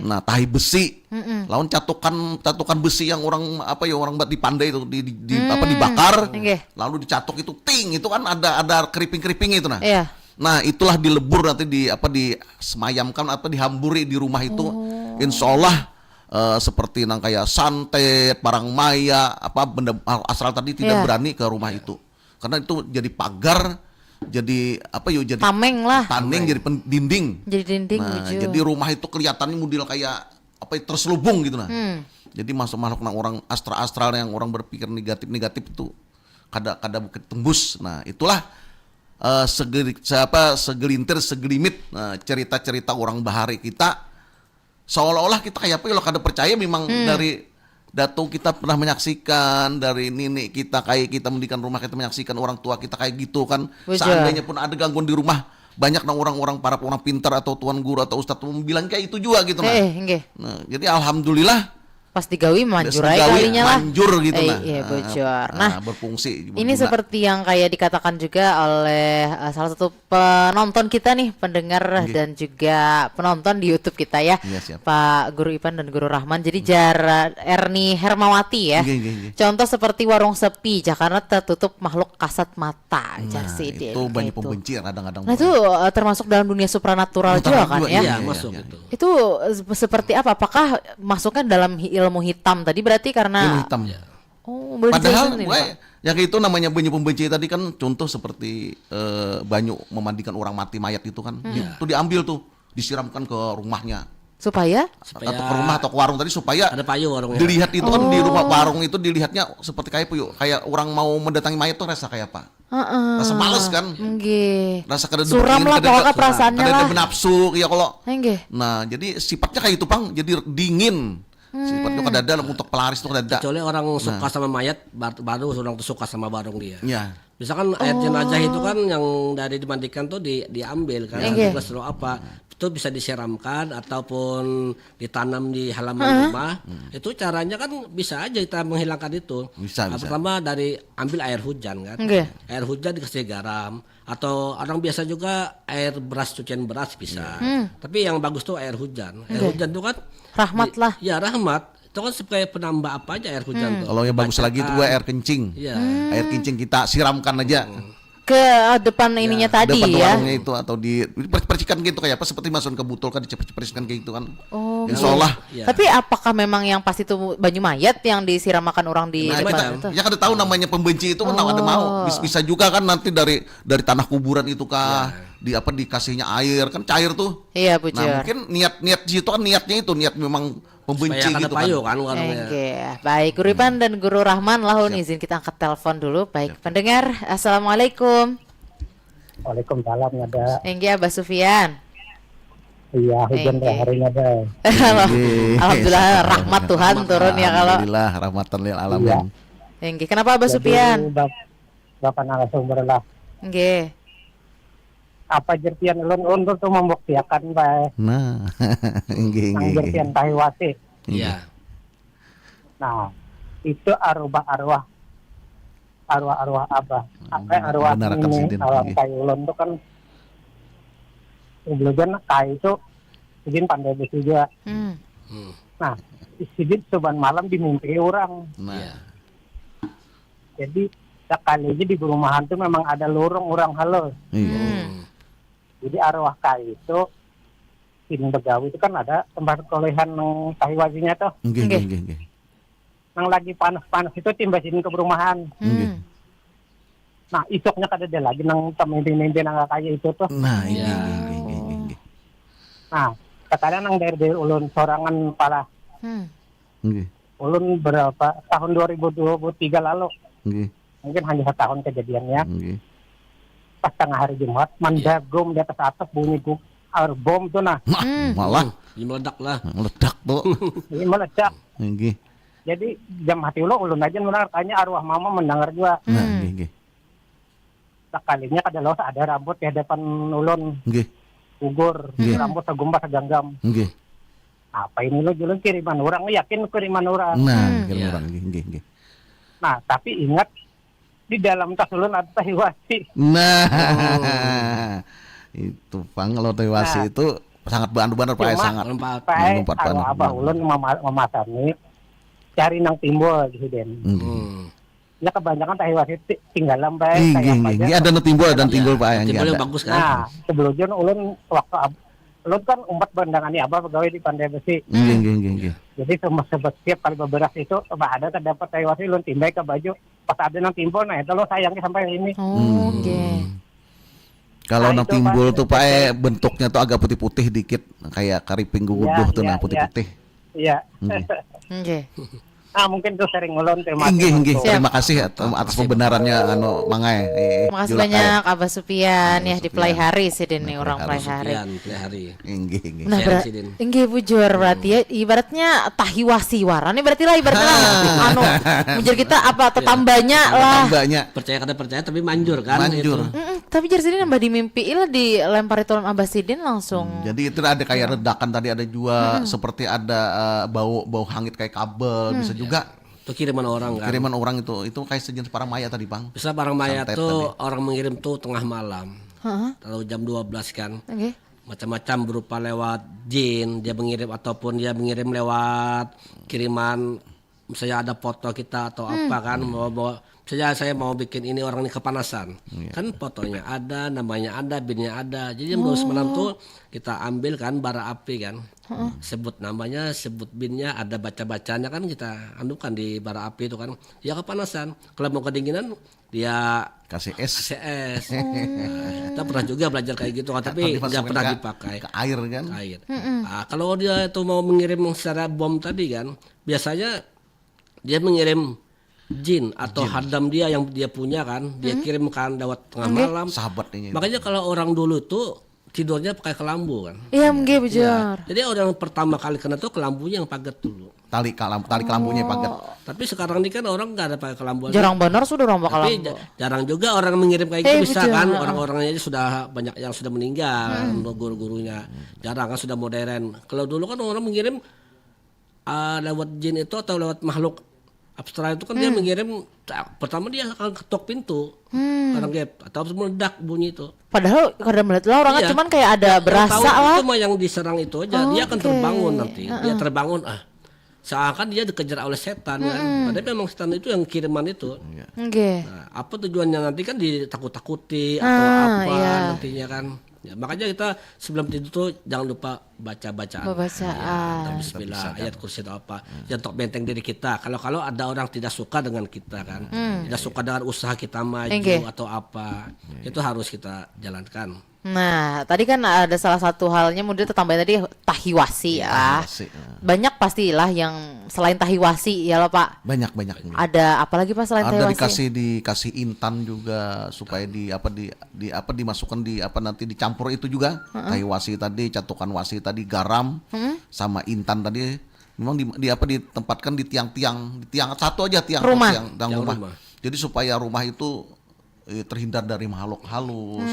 Nah, tahi besi. Mm-mm. Lawan catukan catukan besi yang orang apa ya orang di pandai itu di, di, di hmm. apa dibakar. Enggak. Lalu dicatuk itu ting itu kan ada ada keriping-keriping itu nah. Iya. Nah, itulah dilebur nanti di apa disemayamkan apa dihamburi di rumah itu. Oh. Insya Allah uh, seperti nang kayak santet, parang maya, apa benda asal tadi tidak iya. berani ke rumah itu. Karena itu jadi pagar, jadi apa yuk jadi tameng lah. Tameng jadi pen, dinding. Jadi dinding. Nah, jadi rumah itu kelihatannya model kayak apa terselubung gitu nah. Hmm. Jadi masuk makhluk nang orang astral-astral yang orang berpikir negatif-negatif itu kada kada bukit tembus. Nah, itulah uh, segeri, siapa segelintir segelimit uh, cerita-cerita orang bahari kita seolah-olah kita kayak apa ya lo kada percaya memang hmm. dari datu kita pernah menyaksikan dari nini kita kayak kita mendikan rumah kita menyaksikan orang tua kita kayak gitu kan Betul. seandainya pun ada gangguan di rumah banyak dong orang-orang para orang pintar atau tuan guru atau ustadz bilang kayak itu juga gitu nah. Eh, nah jadi alhamdulillah pas digawi manjur aja kalinya lah. Manjur gitu eh, nah. Iya, bocor. Nah, nah berfungsi. Ini seperti yang kayak dikatakan juga oleh uh, salah satu penonton kita nih, pendengar okay. dan juga penonton di YouTube kita ya. Iya, siap. Pak Guru Ipan dan Guru Rahman. Jadi hmm. jar Erni Hermawati ya. Okay, okay, okay. Contoh seperti warung sepi, Jakarta tertutup makhluk kasat mata. Nah, itu banyak pembenci kadang-kadang. Nah, itu uh, termasuk dalam dunia supranatural juga kan juga, ya? Iya, iya, masuk iya. itu. Itu seperti apa? Apakah masuknya dalam ilmu hitam tadi berarti karena ilmu hitam. Ya. Oh, boleh Padahal gue yang itu namanya banyak pembenci tadi kan contoh seperti uh, banyu memandikan orang mati mayat itu kan. Hmm. Itu diambil tuh, disiramkan ke rumahnya. Supaya? Supaya atau ke rumah atau ke warung tadi supaya ada payu warungnya. Dilihat itu kan oh. di rumah warung itu dilihatnya seperti kayak apa yuk? Kayak orang mau mendatangi mayat tuh rasa kayak apa? Uh-uh. Rasa males kan? Nggih. Rasa kada suram lah pokoknya perasaannya lah. Kada benapsu ya kalau. Nggih. Nah, jadi sifatnya kayak itu pang, jadi dingin. Hmm. Sifatnya kada ada untuk pelaris tuh kada ada. Kecuali orang suka nah. sama mayat baru orang tuh suka sama barung dia. Ya. Misalkan air jenazah itu kan yang dari dimandikan tuh di, diambil kan, okay. atau apa itu bisa disiramkan ataupun ditanam di halaman uh-huh. rumah. Hmm. Itu caranya kan bisa aja kita menghilangkan itu. Bisa, nah, bisa. Pertama dari ambil air hujan kan. Okay. Air hujan dikasih garam atau orang biasa juga air beras cucian beras bisa. Hmm. Tapi yang bagus tuh air hujan. Air okay. hujan tuh kan rahmat di, lah. Ya rahmat. Itu kan sebagai penambah apa aja air hujan hmm. tuh. Kalau yang bagus lagi itu air kencing. Iya. Hmm. Air kencing kita siramkan aja. Hmm. Ke depan ya. ininya tadi depan ya. Depan itu atau di percikan gitu kayak apa seperti masukan ke botol kan dipercikan kayak gitu kan. Oh. Insya Allah. Ya. Tapi apakah memang yang pasti itu banyu mayat yang disiramakan orang di nah, depan itu? Ya kada tahu namanya pembenci itu kan oh. ada mau. Bisa juga kan nanti dari dari tanah kuburan itu kah ya. di apa dikasihnya air kan cair tuh. Iya betul. Nah, mungkin niat-niat situ kan niatnya itu niat memang membenci gitu kan. Payu kan warnanya. Enggih. Baik, Guru Ipan hmm. dan Guru Rahman lahun izin kita angkat telepon dulu. Baik, Siap. pendengar, assalamualaikum. Waalaikumsalam ada. Enggih, Abah Sufian. Iya, hujan hari ada. Alhamdulillah rahmat Tuhan turun ya kalau. Alhamdulillah rahmatan lil alamin. Iya. Enggih, kenapa Abah Jadi, Sufian? Bapak narasumber lah. Enggih. Apa jer pian ulun ulun tuh membuktiakan bae. Nah, inggih inggih. Nang jer pian tahi wasi. Iya. Nah, itu arwah-arwah arwah-arwah abah. Apa arwah ini alam kayu ulun tuh kan sebelumnya kai itu izin pandai besi juga. Hmm. Nah, sidin suban malam dimimpi orang. Nah. Iya. Jadi sekali aja di perumahan tuh memang ada lorong orang halus. Iya. Hmm. Jadi arwah kai itu Sidin bagawi tu kan ada tempat kolehan nang tahi wasinya tuh. Nggih, nggih, nggih, nggih. Nang lagi panas-panas itu timbas sidin ke perumahan. Nggih. Hmm. Nah, isuknya kada ada lagi nang pemimpin-pemimpin nang kaya itu tuh. Nah, nggih, nggih, nggih, nggih, nggih, nggih. Nah, sekalian nang daerah-daerah ulun sorangan pala. Hmm. Nggih. Ulun berapa tahun dua ribu dua puluh tiga lalu. Nggih. Mungkin hanya setahun kejadiannya. Nggih. Pas tengah hari Jumat, mandagum di atas atap bunyi gu-, ar-, bom tuh nah. Nah, hmm, malah. Ini meledak lah. Meledak tuh. Ini meledak. Nggih. Jadi, jam hati ulo ulun aja mendengar, kayaknya arwah mama mendengar juga. Nah, hmm, nggih, nggih. Sekalinya kada lawas ada rambut di hadapan ulun. Nggih. Gugur, nggih, rambut segumpas seganggam. Nggih. Apa ini lo, julun kiriman orang, yakin kiriman orang. Nah, hmm, kiriman orang, nggih, nggih, nggih. Nah, tapi ingat, di dalam tas ulun ada tahi wasi. Nah, oh, itu pang kalau tahi wasi, nah, itu sangat bantu banar, Pak, cuma, sangat. Pak, anu, abah ulun mema-, memasani cari nang timbul di siden. Hmm. Hmm. Ya, kebanyakan tahi wasi ti-, tinggalan, Pak. Inggih, inggih, inggih. Ada nang timbul, ada nang timbul, Pak, yang timbul ada. Yang bagus, kan? Nah, sebelumnya ulun waktu ab-, ulun kan umpat bandangani abah pegawai di Pandai Besi. Inggih, inggih, inggih, inggih. Jadi, semua, sebe-, setiap kali beberas itu, coba ada terdapat tahi wasi, ulun timbai ke baju. Pas ada nang timbul, nah, itu lo sayangnya sampai ini. Oh, hmm, nggih. Kalau nah, nang itu, timbul Pak, tuh, Pak, eh, bentuknya tuh agak putih-putih dikit, kayak kariping guguduh tuh, iya, nah, iya, putih-putih. Iya. Nggih. Nggih. Ah, mungkin itu sharing ulun. Terima kasih. Inggih, inggih. Siap. Terima kasih at-, atas pembenarannya, anu, Mangai. Eh, eh, terima kasih banyak, Abah Supian, ya, di Pelaihari sidin nih, orang Pelaihari. Supian, Pelaihari. Inggih, inggih. Nah, sharing sidin. Inggih, bujur, berarti ya, ibaratnya tahi wasi waran nih, berarti lah, ibaratnya lah. Anu, bujur kita apa, iya, tetambanya lah. Tetambanya. Percaya kada percaya, tapi manjur, kan, manjur. Itu. Mm-mm, tapi jar sidin nambah dimimpi lah, dilempari tulung Abah sidin langsung. Hmm, jadi itu ada kayak ledakan tadi, ada juga seperti ada, eh, bau, bau hangit kayak kabel, bisa juga. Itu kiriman orang, kan? Kiriman orang itu, itu kayak sejenis parang maya tadi, Bang. Bisa parang maya tuh orang mengirim tuh tengah malam. Heeh. Atau jam dua belas, kan. Oke. Macam-macam, berupa lewat jin, dia mengirim, ataupun dia mengirim lewat kiriman, misalnya ada foto kita atau apa, kan, mau, mau, misalnya saya mau bikin ini orang ini kepanasan. Iya. Kan fotonya ada, namanya ada, binnya ada. Jadi jam dua belas malam tuh kita ambil, kan, bara api, kan. Heeh. Sebut namanya, sebut binnya, ada baca-bacanya, kan, kita anukan di bara api itu, kan. Ya, kepanasan. Kalau mau kedinginan, dia kasih es. Kasih es. Oh. Nah, kita pernah juga belajar kayak gitu, kan, tapi nggak pernah dipakai. Ke air, kan? Ke air. Mm-mm. Nah, kalau dia itu mau mengirim secara bom tadi, kan, biasanya dia mengirim jin atau hadam dia yang dia punya, kan, dia kirimkan lewat tengah malam. Sahabat ini. Makanya kalau orang dulu tuh tidurnya pakai kelambu, kan. Iya, nggih, bujur. Ya, jadi orang pertama kali kena tuh kelambunya yang paget dulu. Tali kelam-, tali kelambunya yang paget. Oh. Tapi sekarang ini kan orang nggak ada pakai kelambu lagi. Jarang benar sudah orang pakai kelambu. Tapi ja-, jarang juga orang mengirim kayak gitu, bisa, kan. Orang-orangnya aja sudah banyak yang sudah meninggal, guru-gurunya. Jarang, kan, sudah modern. Kalau dulu kan orang mengirim, ah, lewat jin itu atau lewat makhluk abstrak itu, kan, dia mengirim, tak, pertama dia akan ketok pintu. Orang gap atau meledak bunyi itu. Padahal kada melihat lah orangnya, cuman kayak ada berasa lah. Yang tahu itu mah yang diserang itu aja. Oh, dia akan terbangun nanti. Dia terbangun, ah, seakan dia dikejar oleh setan, kan. Padahal memang setan itu yang kiriman itu. Iya. Nggih. Nah, apa tujuannya nanti, kan, ditakut-takuti atau apa nantinya, kan. Ya, makanya kita sebelum tidur tuh jangan lupa baca-bacaan. Bacaan. Ya, bismillah, ayat kursi atau apa. Ya, untuk benteng diri kita. Kalau, kalau ada orang tidak suka dengan kita, kan, tidak suka dengan usaha kita maju atau apa, itu harus kita jalankan. Nah, tadi kan ada salah satu halnya, mungkin tetambah tadi tahi wasi, ya. Tahi wasi, ya. Banyak pastilah yang selain tahi wasi, ya lah, Pak. Banyak, banyak. Ada apa lagi, Pak, selain tahi wasi? Ada dikasih, dikasih intan juga supaya di apa, di, di apa, dimasukkan di apa, nanti dicampur itu juga. Tahi wasi tadi, catukan wasi tadi, garam sama intan tadi. Memang di, di apa, ditempatkan di tiang-tiang, di tiang satu aja, tiang, tiang rumah. Jadi supaya rumah itu eh, terhindar dari makhluk halus,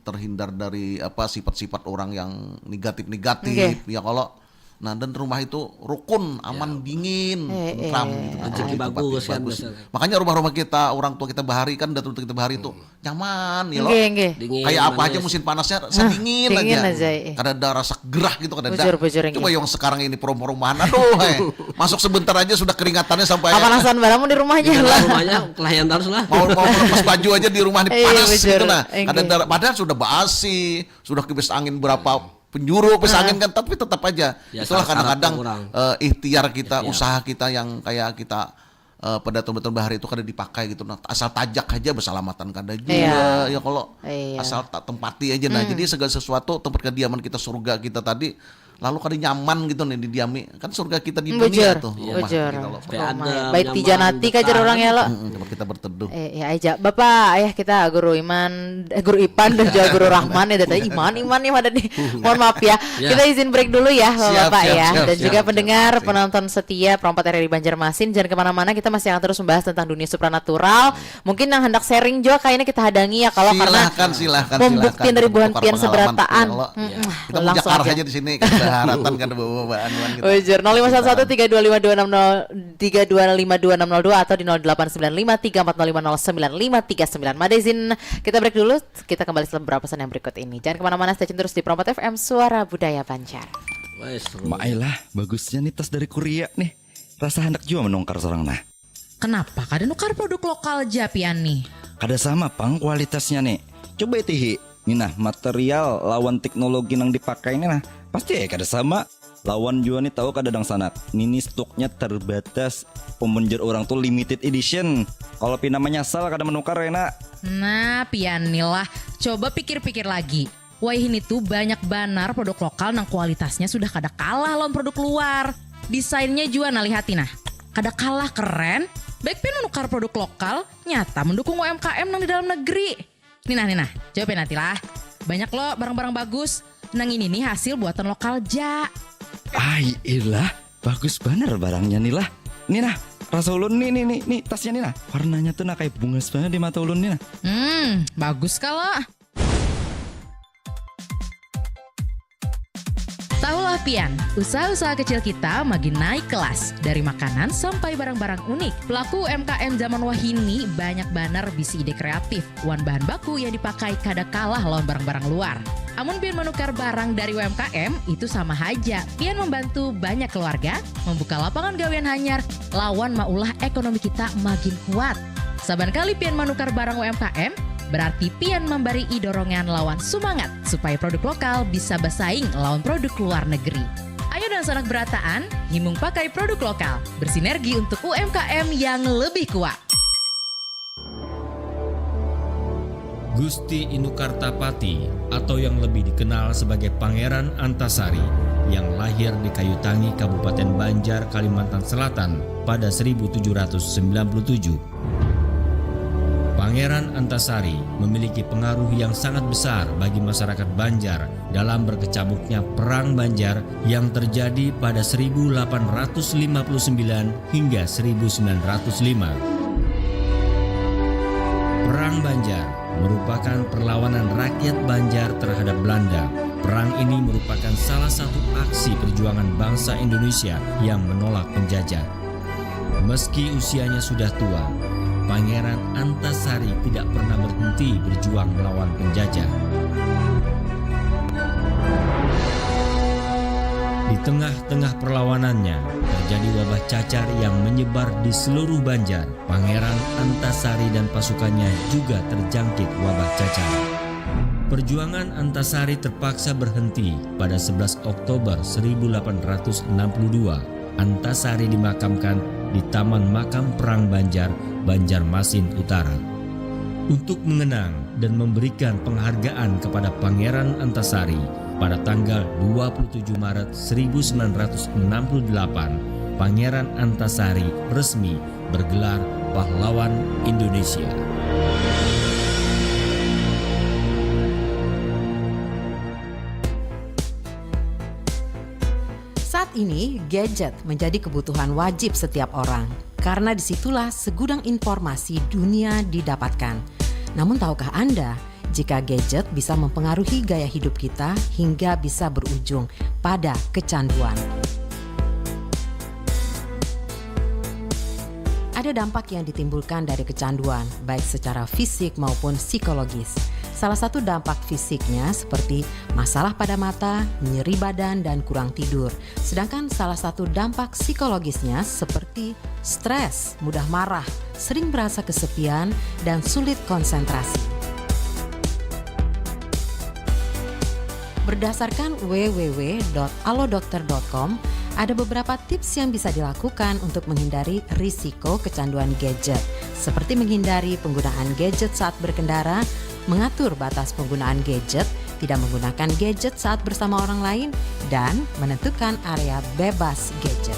terhindar dari apa, sifat-sifat orang yang negatif-negatif. Ya, kalau, nah, dan rumah itu rukun, aman, dingin, tentram gitu, kan. Rezeki bagus, kan, biasanya. Makanya rumah-rumah kita, orang tua kita bahari, kan, datuk kita bahari itu nyaman, ya, lo. Nggih, nggih. Dingin, kayak apa aja, manis. Musim panasnya sedingin aja. Dingin aja, iya. Kada ada rasa gerah gitu, kada ada. Bujur, bujur, nggih. Coba yang sekarang ini perumahan-perumahan, aduh, hei. Masuk sebentar aja sudah keringatannya sampai. Kepanasan barang di rumahnya lah. Rumahnya kelayan terus lah. Mau, mau melepas baju aja di rumah ini panas gitu, nah. Iya, bujur. Nggih. Kada ada, padahal sudah basi, sudah kipas angin berapa penjuru, pesangin kan, tapi tetap aja ya, itulah kadang-kadang uh, ikhtiar kita, ikhtiar. Usaha kita yang kayak kita uh, pada tahun-tahun bahari itu kada dipakai gitu, nah asal tajak aja bersalamatan kada juga iya. Ya kalau iya. Asal tak tempati aja, nah hmm. Jadi segala sesuatu tempat kediaman kita surga kita tadi lalu kada nyaman gitu nih didiami kan surga kita di dunia tuh rumah bujur. Kita loh. Baik tijanati kajar orang ya lo. Tempat kita berteduh. Eh, ya aja. Bapak, ayah kita guru Iman, eh, guru Ipan dan juga guru Rahman ya tadi Iman, Iman nih ada nih. Mohon maaf ya. Ya. Kita izin break dulu ya, siap, Bapak siap, ya. Siap, dan siap, juga siap, pendengar siap. Penonton setia Pro empat R R I Banjarmasin jangan kemana-mana, kita masih akan terus membahas tentang dunia supranatural. Mungkin yang hendak sharing juga kayaknya kita hadangi ya kalau karena silahkan, silahkan, membukti dari buhan pian seberataan. Kita langsung aja. Kita aja di sini, kita haratan kan bawa-bawaan. Ujar nol lima satu satu tiga dua lima dua enam nol tiga dua lima dua enam nol dua atau di nol delapan sembilan lima tiga empat nol lima nol sembilan lima tiga sembilan. Mada izin kita break dulu, kita kembali setelah beberapa pesan yang berikut ini. Jangan kemana-mana, stay tune terus di Pro empat F M Suara Budaya Banjar. Mailah, bagusnya nih tas dari Korea nih. Rasa hendak juga menukar seorang nah. Kenapa kada nukar produk lokal ja pian nih? Kada sama pang kualitasnya nih. Coba itihi. Nih nah, material lawan teknologi nang dipakai nih nah. Pasti ya kada sama. Lawan jua nih tahu kada dangsanak. Nini stoknya terbatas. Pemenjer orang tuh limited edition. Kalau pina menyesal kada menukar ya nak. Nah, pian nih lah. Coba pikir-pikir lagi. Wayah ini tuh banyak banar produk lokal nang kualitasnya sudah kada kalah lawan produk luar. Desainnya jua nah lihati nah. Kada kalah keren, baik pian menukar produk lokal, nyata mendukung U M K M nang di dalam negeri. Nih nah, nih nah, jawab ya nanti lah. Banyak lo barang-barang bagus, nang ini nih hasil buatan lokal ja. Ai ilah, bagus banar barangnya nih lah. Nih nah, rasa ulun nih, nih, nih, nih tasnya nih nah. Warnanya tuh nah kayak bungas banget di mata ulun nih nah. Hmm, bagus kalau. Tahulah pian, usaha-usaha kecil kita makin naik kelas. Dari makanan sampai barang-barang unik. Pelaku U M K M zaman wahini banyak banar bisi ide kreatif. Wan bahan baku yang dipakai kada kalah lawan barang-barang luar. Amun pian menukar barang dari U M K M, itu sama haja. Pian membantu banyak keluarga, membuka lapangan gawian hanyar, lawan maulah ekonomi kita makin kuat. Saban kali pian menukar barang U M K M, berarti pian memberi dorongan lawan sumangat supaya produk lokal bisa bersaing lawan produk luar negeri. Ayo dangsanak berataan, himung pakai produk lokal, bersinergi untuk U M K M yang lebih kuat. Gusti Inu Kartapati atau yang lebih dikenal sebagai Pangeran Antasari yang lahir di Kayutangi, Kabupaten Banjar, Kalimantan Selatan pada seribu tujuh ratus sembilan puluh tujuh. Pangeran Antasari memiliki pengaruh yang sangat besar bagi masyarakat Banjar dalam berkecamuknya Perang Banjar yang terjadi pada seribu delapan ratus lima puluh sembilan hingga seribu sembilan ratus lima. Perang Banjar merupakan perlawanan rakyat Banjar terhadap Belanda. Perang ini merupakan salah satu aksi perjuangan bangsa Indonesia yang menolak penjajah. Meski usianya sudah tua, Pangeran Antasari tidak pernah berhenti berjuang melawan penjajah. Di tengah-tengah perlawanannya, terjadi wabah cacar yang menyebar di seluruh Banjar. Pangeran Antasari dan pasukannya juga terjangkit wabah cacar. Perjuangan Antasari terpaksa berhenti pada sebelas Oktober seribu delapan ratus enam puluh dua. Antasari dimakamkan di Taman Makam Perang Banjar, Banjarmasin Utara. Untuk mengenang dan memberikan penghargaan kepada Pangeran Antasari, pada tanggal dua puluh tujuh Maret seribu sembilan ratus enam puluh delapan, Pangeran Antasari resmi bergelar Pahlawan Indonesia. Saat ini, gadget menjadi kebutuhan wajib setiap orang, karena disitulah segudang informasi dunia didapatkan. Namun, tahukah Anda jika gadget bisa mempengaruhi gaya hidup kita hingga bisa berujung pada kecanduan? Ada dampak yang ditimbulkan dari kecanduan, baik secara fisik maupun psikologis. Salah satu dampak fisiknya seperti masalah pada mata, nyeri badan, dan kurang tidur. Sedangkan salah satu dampak psikologisnya seperti stres, mudah marah, sering merasa kesepian, dan sulit konsentrasi. Berdasarkan w w w dot alodokter dot com, ada beberapa tips yang bisa dilakukan untuk menghindari risiko kecanduan gadget, seperti menghindari penggunaan gadget saat berkendara, mengatur batas penggunaan gadget, tidak menggunakan gadget saat bersama orang lain, dan menentukan area bebas gadget.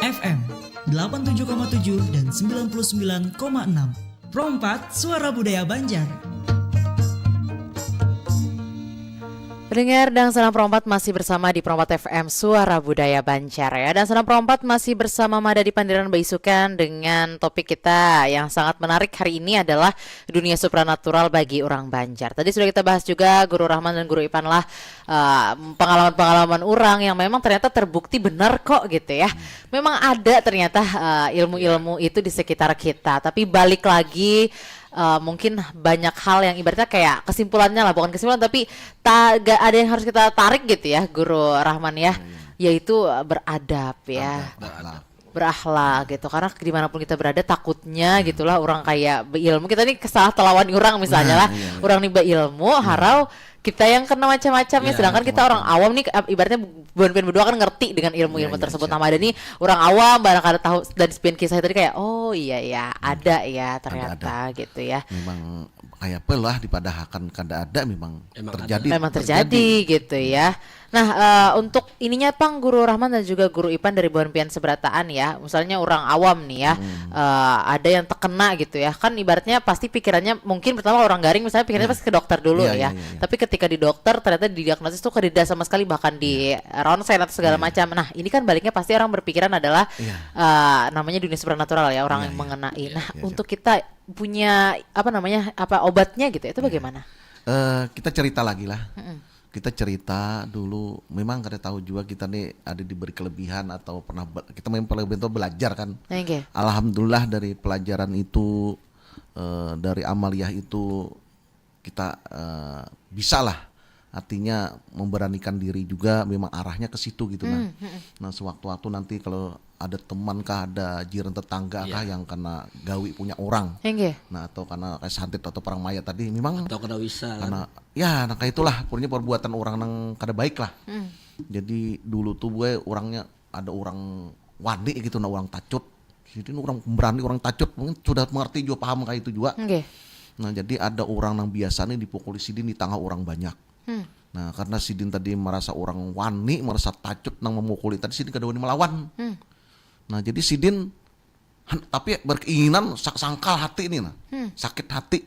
F M delapan tujuh koma tujuh dan sembilan puluh sembilan koma enam. Pro empat, Suara Budaya Banjar. Pendengar Dangsanan Pro empat masih bersama di Pro empat F M Suara Budaya Banjar ya. Dangsanan Pro empat masih bersama Mada di Pandiran Baisukan dengan topik kita yang sangat menarik hari ini adalah dunia supranatural bagi orang Banjar. Tadi sudah kita bahas juga Guru Rahman dan Guru Ipan lah eh, pengalaman-pengalaman orang yang memang ternyata terbukti benar kok gitu ya. Memang ada ternyata eh, ilmu-ilmu itu di sekitar kita. Tapi balik lagi eh, mungkin banyak hal yang ibaratnya kayak kesimpulannya lah, bukan kesimpulan tapi tak ada yang harus kita tarik gitu ya, Guru Rahman ya. Yaitu eh, beradab ya. Berakhlak. Berakhlak gitu, karena dimanapun kita berada takutnya gitulah orang kayak beilmu, kita nih kesalah telawani orang misalnya lah. Iya, iya. Orang nih beilmu harau kita yang kena macam-macam ya, Iya, sedangkan kita orang macam-macam. Awam nih ab- ibaratnya belum belum berdoa kan ngerti dengan ilmu-ilmu Iya, iya, tersebut. siap. Nah, Mada nih orang awam, barang kada tahu dan sepian kisah tadi kayak oh iya ya ada ya ternyata gitu ya. Memang kayak apa lah dipadahakan kada ada, memang Emang terjadi. Memang terjadi gitu ya. Nah, eh, untuk ininya pang Guru Rahman dan juga Guru Ipan dari buhan pian seberataan ya. Misalnya orang awam nih ya, eh, ada yang terkena gitu ya. Kan ibaratnya pasti pikirannya mungkin pertama orang garing misalnya pikirannya pasti ke dokter dulu Iya, ya. iya, iya, iya. Tapi ketika di dokter ternyata didiagnosis tuh kada sama sekali bahkan di ronsen atau segala macam. Nah, ini kan baliknya pasti orang berpikiran adalah Iya. eh, namanya dunia supranatural ya, orang Iya, yang iya. mengenai. Iya, Nah, iya, untuk kita punya apa namanya apa obatnya gitu, itu bagaimana? Eh, kita cerita lagi lah. Kita cerita dulu, memang kada tahu juga kita nih ada diberi kelebihan atau pernah be- kita memang pernah bentuk belajar kan. Oke. Alhamdulillah dari pelajaran itu eh, dari amaliah itu kita eh, bisa lah artinya memberanikan diri juga, memang arahnya ke situ gitu nah. Nah, sewaktu-waktu nanti kalau ada teman kah, ada jiran tetangga kah yang kena gawi punya orang, Enggak. Nah, atau karena kayak santet atau perang maya tadi, memang Atau kada bisa kan. Karena ya, nah kayak itulah pokoknya perbuatan orang nang kada baik lah. Jadi dulu tuh gue orangnya ada orang wani gitu nah, orang tacut. Jadi orang pemberani, orang tacut, mungkin sudah mengerti juga, paham kayak itu juga. Oke. Nah, jadi ada orang nang biasa nih dipukuli sidin di tengah orang banyak. Nah, karena sidin tadi merasa orang wani, merasa tacut nang memukuli tadi, sidin kada wani melawan. Nah, jadi sidin han- tapi berkeinginan sa- sangkal hati nih nah. Sakit hati.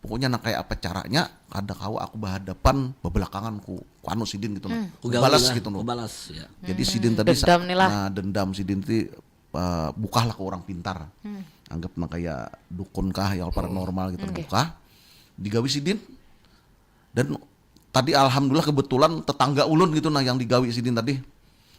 Pokoknya nah kayak apa caranya kada kawa aku berhadapan bebelakangan ku, ku anu sidin gitu nah. Ku gawi Balas lah, gitu nah. Ku balas ya. Jadi sidin tadi sa- Dendam nih lah. Nah, dendam sidin ti uh, bukalah ke orang pintar. Anggap nah kayak dukun kah ya, paranormal gitu, buka. Digawi sidin. Dan tadi alhamdulillah kebetulan tetangga ulun gitu nah yang digawi sidin tadi.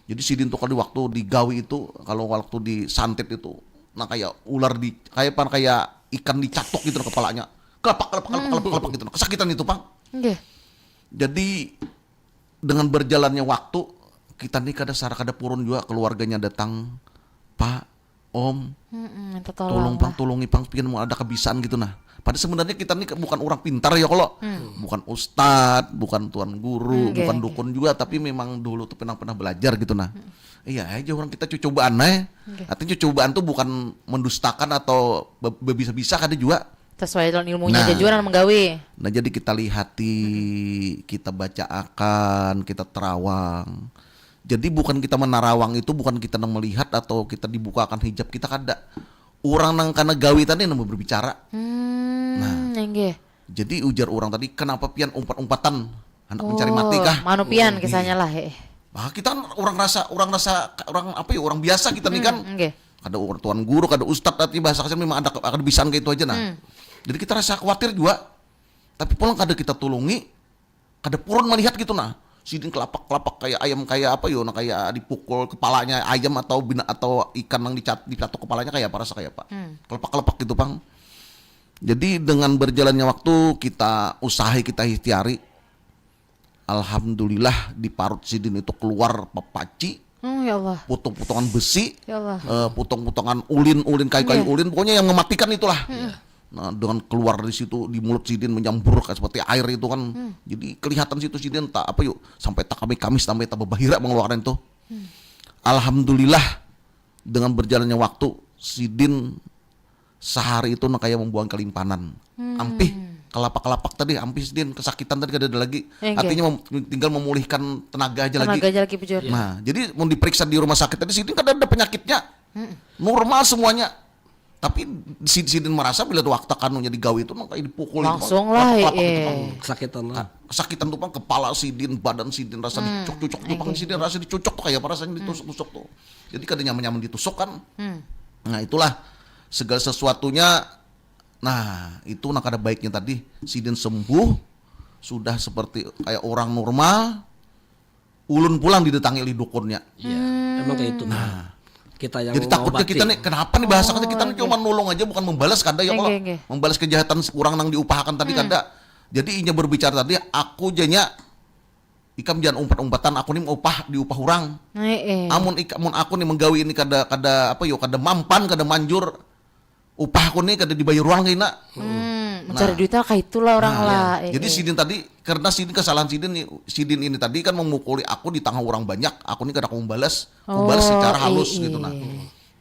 Jadi sidin tuh kalau waktu digawi itu, kalau waktu disantet itu, nah kayak ular di kayak pan kayak ikan dicatuk gitu nah kepalanya. Kelepak kelepak kelepak kelepak kelepak gitu nah. Kesakitan itu, Pang. Oke. Jadi dengan berjalannya waktu, kita nih kada sara kada purun juga, keluarganya datang, "Pak, Om, Mm-mm, minta tolong tolong Pang, lah. Tulungi Pang, pian mau ada kebisaan gitu nah." Pada sebenarnya kita nih bukan orang pintar ya kalau bukan ustad, bukan tuan guru, Oke, bukan oke. Dukun juga, tapi memang dulu tuh pernah pernah belajar gitu nah. Iya aja orang kita cucubaan eh. Artinya cucubaan tuh bukan mendustakan atau be- bebisa-bisa kada juga. Sesuai dengan ilmunya Nah. aja juga nang menggawi. Nah, jadi kita lihati, kita baca akan, kita terawang. Jadi bukan kita menarawang itu bukan kita nang melihat atau kita dibukakan hijab, kita kada. Orang nang kana gawi tadi nang berbicara. Hmm, enggak. Jadi ujar orang tadi, "Kenapa pian umpat-umpatan? Hendak mencari Oh, mati kah?" Manupian Iya. kisahnya lah, eh. Bah, kita kan orang rasa orang rasa orang apa ya, orang biasa kita nih kan. Hmm, enggak. Kada orang tuan guru, kada ustad, tapi bahasa kasar memang ada ada bisaan kayak itu aja nah. Jadi kita rasa khawatir juga. Tapi pulang kada kita tulungi, kada purun melihat gitu nah. Sidin kelapak-kelapak kayak ayam, kayak apa yo, nah kayak dipukul kepalanya ayam atau bina atau ikan yang dicat dicatuk kepalanya kayak apa, rasa kayak apa. Kelepak-kelepak gitu, Pang. Jadi dengan berjalannya waktu kita usahi, kita ikhtiari. Alhamdulillah di parut sidin itu keluar papaci. Ya Allah. Putung-putungan besi, Ya Allah. eh, putung-putungan ulin, ulin kayu-kayu Iya. ulin, pokoknya yang mematikan itulah. Nah, dengan keluar dari situ di mulut sidin menyembur kayak seperti air itu kan. Jadi kelihatan situ sidin tak apa yuk sampai tak kami kamis sampai tak berbahira mengeluarkan itu. Alhamdulillah dengan berjalannya waktu sidin sehari itu nak kayak membuang kelimpanan. Ampih kelapa-kelapak tadi ampih sidin kesakitan tadi kada ada lagi. Enggak. Artinya mem- tinggal memulihkan tenaga aja Tenaga lagi. Aja lagi bujur. Nah, jadi mau diperiksa di rumah sakit tadi sidin kada ada penyakitnya. Normal semuanya. Tapi si- sidin merasa bila waktu kanunya digawi itu nang kayak dipukul itu, Langsung kan, lah, kelapa-kelapa eh. gitu kan. Kesakitan lah. Ka- Kesakitan tuh kan kepala sidin, badan sidin rasa dicucuk-cucuk tuh kan sidin rasa dicucuk tuh kayak apa rasanya ditusuk-tusuk tuh. Jadi kada nyaman-nyaman ditusuk kan. Hmm. Nah, itulah segala sesuatunya. Nah, itu nak ada baiknya tadi sidin sembuh sudah seperti kayak orang normal. Ulun pulang didatangi oleh dukunnya. Iya, emang kayak itu. Nah, kita yang Jadi takutnya mengobati. Kita nih kenapa nih bahasa kata kita nih cuma nulung aja bukan membalas kada ya kalau Nggih, nggih. Membalas kejahatan orang nang diupahakan tadi kada. Jadi inya berbicara tadi aku janya ikam jangan umpat-umpatan aku nih upah diupah orang. Nah, eh. Amun ik, amun aku nih menggawi ini kada kada apa yo kada mampan kada manjur upah aku nih kada dibayar orang kena. Hmm, mencari duitnya kayak itulah orang Nah, lah. ya. Eh, Jadi eh. Sidin tadi karena sidin kesalahan sidin nih, sidin ini tadi kan memukuli aku di tengah orang banyak, aku nih kada aku membalas, membalas Oh, secara iya, halus iya. Gitu nah.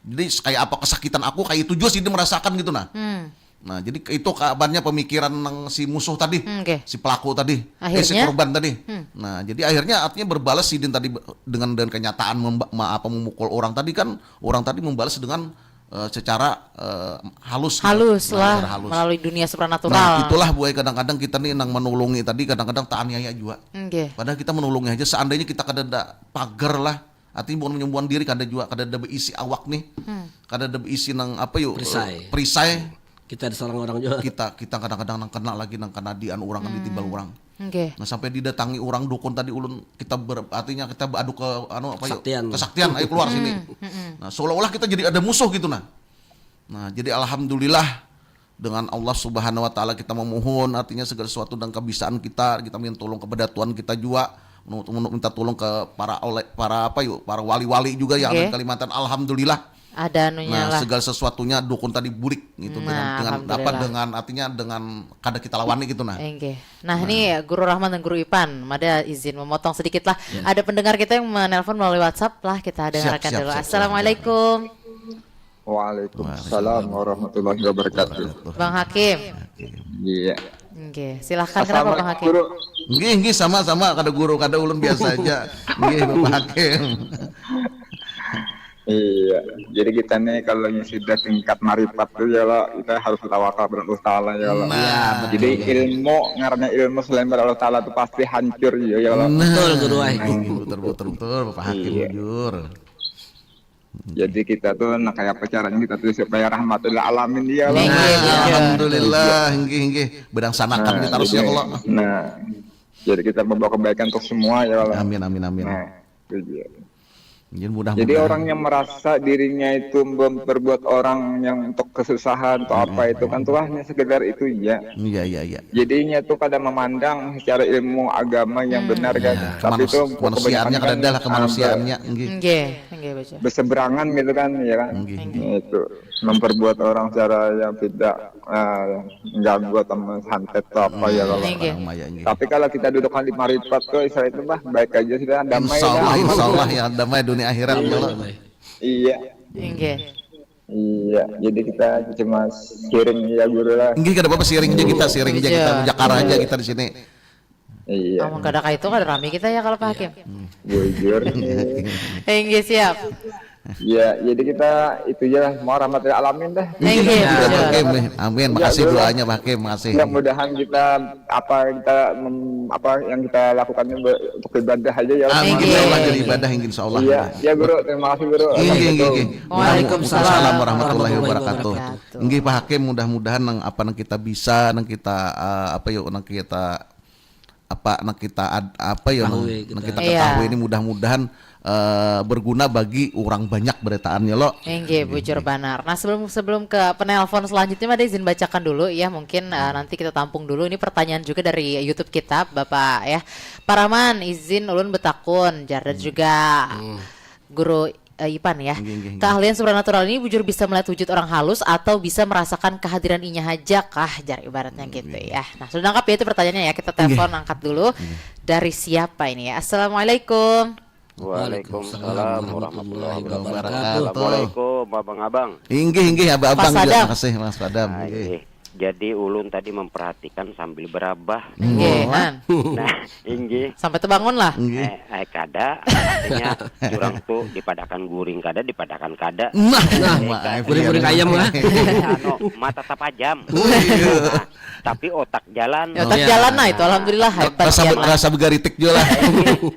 Jadi kayak apa kesakitan aku kayak itu juga sidin merasakan gitu nah. Hmm. Nah, jadi itu kabarnya pemikiran nang si musuh tadi, Hmm, oke. si pelaku tadi, eh, si Akhirnya? Korban tadi. Nah, jadi akhirnya artinya berbalas sidin tadi be- dengan dengan kenyataan memba- ma- apa memukul orang tadi kan orang tadi membalas dengan eh, secara eh, halus gitu. Halus Nah, lah secara halus. Melalui dunia supranatural. Nah, itulah buai kadang-kadang kita nih nang menolongi tadi kadang-kadang tak aniaya juga. Nggih. Padahal kita menolongi aja seandainya kita kada ada pagar lah. Artinya bukan menyembuhan diri kada juga kada ada berisi awak nih. Kada ada berisi nang apa yuk Perisai. Perisai. Kita diserang orang juga. Kita kita kadang-kadang nang kena lagi nang kena di anu orang kan ditimbal orang. Nggih. Nah sampai didatangi orang dukun tadi ulun kita ber, artinya kita beradu ke anu apa yuk Kesaktian. Kesaktian ayo keluar sini. Nah seolah-olah kita jadi ada musuh gitu nah. Nah jadi alhamdulillah dengan Allah Subhanahu Wa Taala kita memohon artinya segala sesuatu dan kebisaan kita kita minta tolong kepada Tuhan kita juga untuk minta tolong ke para oleh para apa yuk para wali-wali juga yang ada Oke. di Kalimantan alhamdulillah Ada anunya nah lah. segala sesuatunya dukun tadi bulik gitu Nah, dengan dengan apa alhamdulillah. Dengan artinya dengan kada kita lawani gitu nah. Enggih. Nah, ini Guru Rahman dan Guru Ipan, mada izin memotong sedikit lah. Ada pendengar kita yang menelpon melalui WhatsApp lah, kita dengarkan siap, dulu. siap, siap. Assalamualaikum. Waalaikumsalam warahmatullahi wabarakatuh. Bang Hakim. Iya. Enggih, silahkan kenapa Bang Hakim? Guru. Nggih nggih sama sama kada guru kada ulun biasa aja. Nggih Bapak Hakim. Iya, jadi kita nih kalau yang sudah tingkat maripat tuh ya lo, kita harus tawakal pada Allah Taala ya lo. Nah, Jadi ilmu ngarannya ilmu selain pada Allah Taala tuh pasti hancur ya ya lo. Nah, Betul, Guru, ai. Nggih, betul betul betul Bapak Hakim Iya. Bujur. Jadi kita tuh nah kayak apa caranya kita tuh supaya rahmatil alamin ya lo. Nggih, Nah, iya. alhamdulillah, nggih nggih. Bedang sanakan Nah, kita harus ya jadi- kalau. Nah, jadi kita membawa kebaikan untuk semua ya lo. Amin amin amin. Nah, itu dia. Jadi mudah Jadi orang yang merasa dirinya itu memperbuat orang yang untuk kesusahan atau apa itu kan tuh hanya sekedar itu ya. Iya iya iya. Jadinya tuh kada memandang secara ilmu agama yang benar kan. Ya, Tapi kemanus- itu kemanusiaannya kebanyakan kada ada lah kan, kemanusiaannya. Nggih. Enggih, enggih baca. Berseberangan gitu kan ya kan. Nggih. Nah, itu memperbuat orang secara yang tidak eh, mengganggu atau menghantet atau apa ya kalau. Nggih. Orang maya nggih. Tapi kalau kita dudukkan di maripat tuh istilah itu bah baik aja sudah damai Insya Allah, dah. insya Allah ya damai dunia akhirat ya lo. Iya. Enggih. Iya, jadi kita cuma sharing ya guru lah. Nggih kada apa-apa sharing aja kita, sharing aja kita, Iya. Jakar aja kita di sini. Iya, Amun kada kayak itu kada rame kita ya kalau Pak Hakim. bujur. Enggih siap. Ya, jadi kita itu ya lah, mau rahmatil alamin dah. Enggih, Iya, bujur. Pak Hakim, eh. Amin, makasih Iya, doanya Pak Hakim, makasih. Mudah-mudahan kita apa kita mem- apa yang kita lakukan ini ber- untuk ibadah aja ya. Amin. Insya Allah jadi ibadah, insya Allah. Iya, ya guru, terima kasih guru. Nggih, nggih, nggih, nggih. Waalaikumsalam Waalaikumsalam warahmatullahi warahmatullahi wabarakatuh. wabarakatuh. Nggih Pak Hakim, mudah-mudahan nang apa nang kita bisa, nang kita eh, apa yuk nang kita apa nang kita ad- apa yuk nang, Ketahui kita. Nang kita Iya. Ketahui ini mudah-mudahan eh, berguna bagi orang banyak beritaannya lo. Enggih, bujur banar. Nah, sebelum sebelum ke penelpon selanjutnya ada izin bacakan dulu ya. Mungkin eh, nanti kita tampung dulu ini pertanyaan juga dari YouTube kita, Bapak ya. Paraman, izin ulun betakun, jardan juga. Guru eh, Ipan ya. Keahlian supernatural ini bujur bisa melihat wujud orang halus atau bisa merasakan kehadiran inya haja kah, jar ibaratnya gitu ya. Nah, sudah lengkap ya itu pertanyaannya ya. Kita telepon angkat dulu. Dari siapa ini ya? Assalamualaikum. Waalaikumsalam warahmatullahi wabarakatuh. Assalamualaikum abang-abang. Inggih inggih abang-abang juga. Terima kasih Mas Padam. Nah, inggih. Jadi ulun tadi memperhatikan sambil berabah. Inggih. Nah, inggih. Sampai terbangun lah. Inggih. Eh, eh kada, artinya jurang tuh dipadakan guring kada, dipadakan kada. Nah, nah, eh, guring-guring ayam lah. Anu, mata tapajam. Oh, iya. Nah, tapi otak jalan. Ya, otak jalan lah itu, alhamdulillah. Rasa, rasa begaritik juga lah.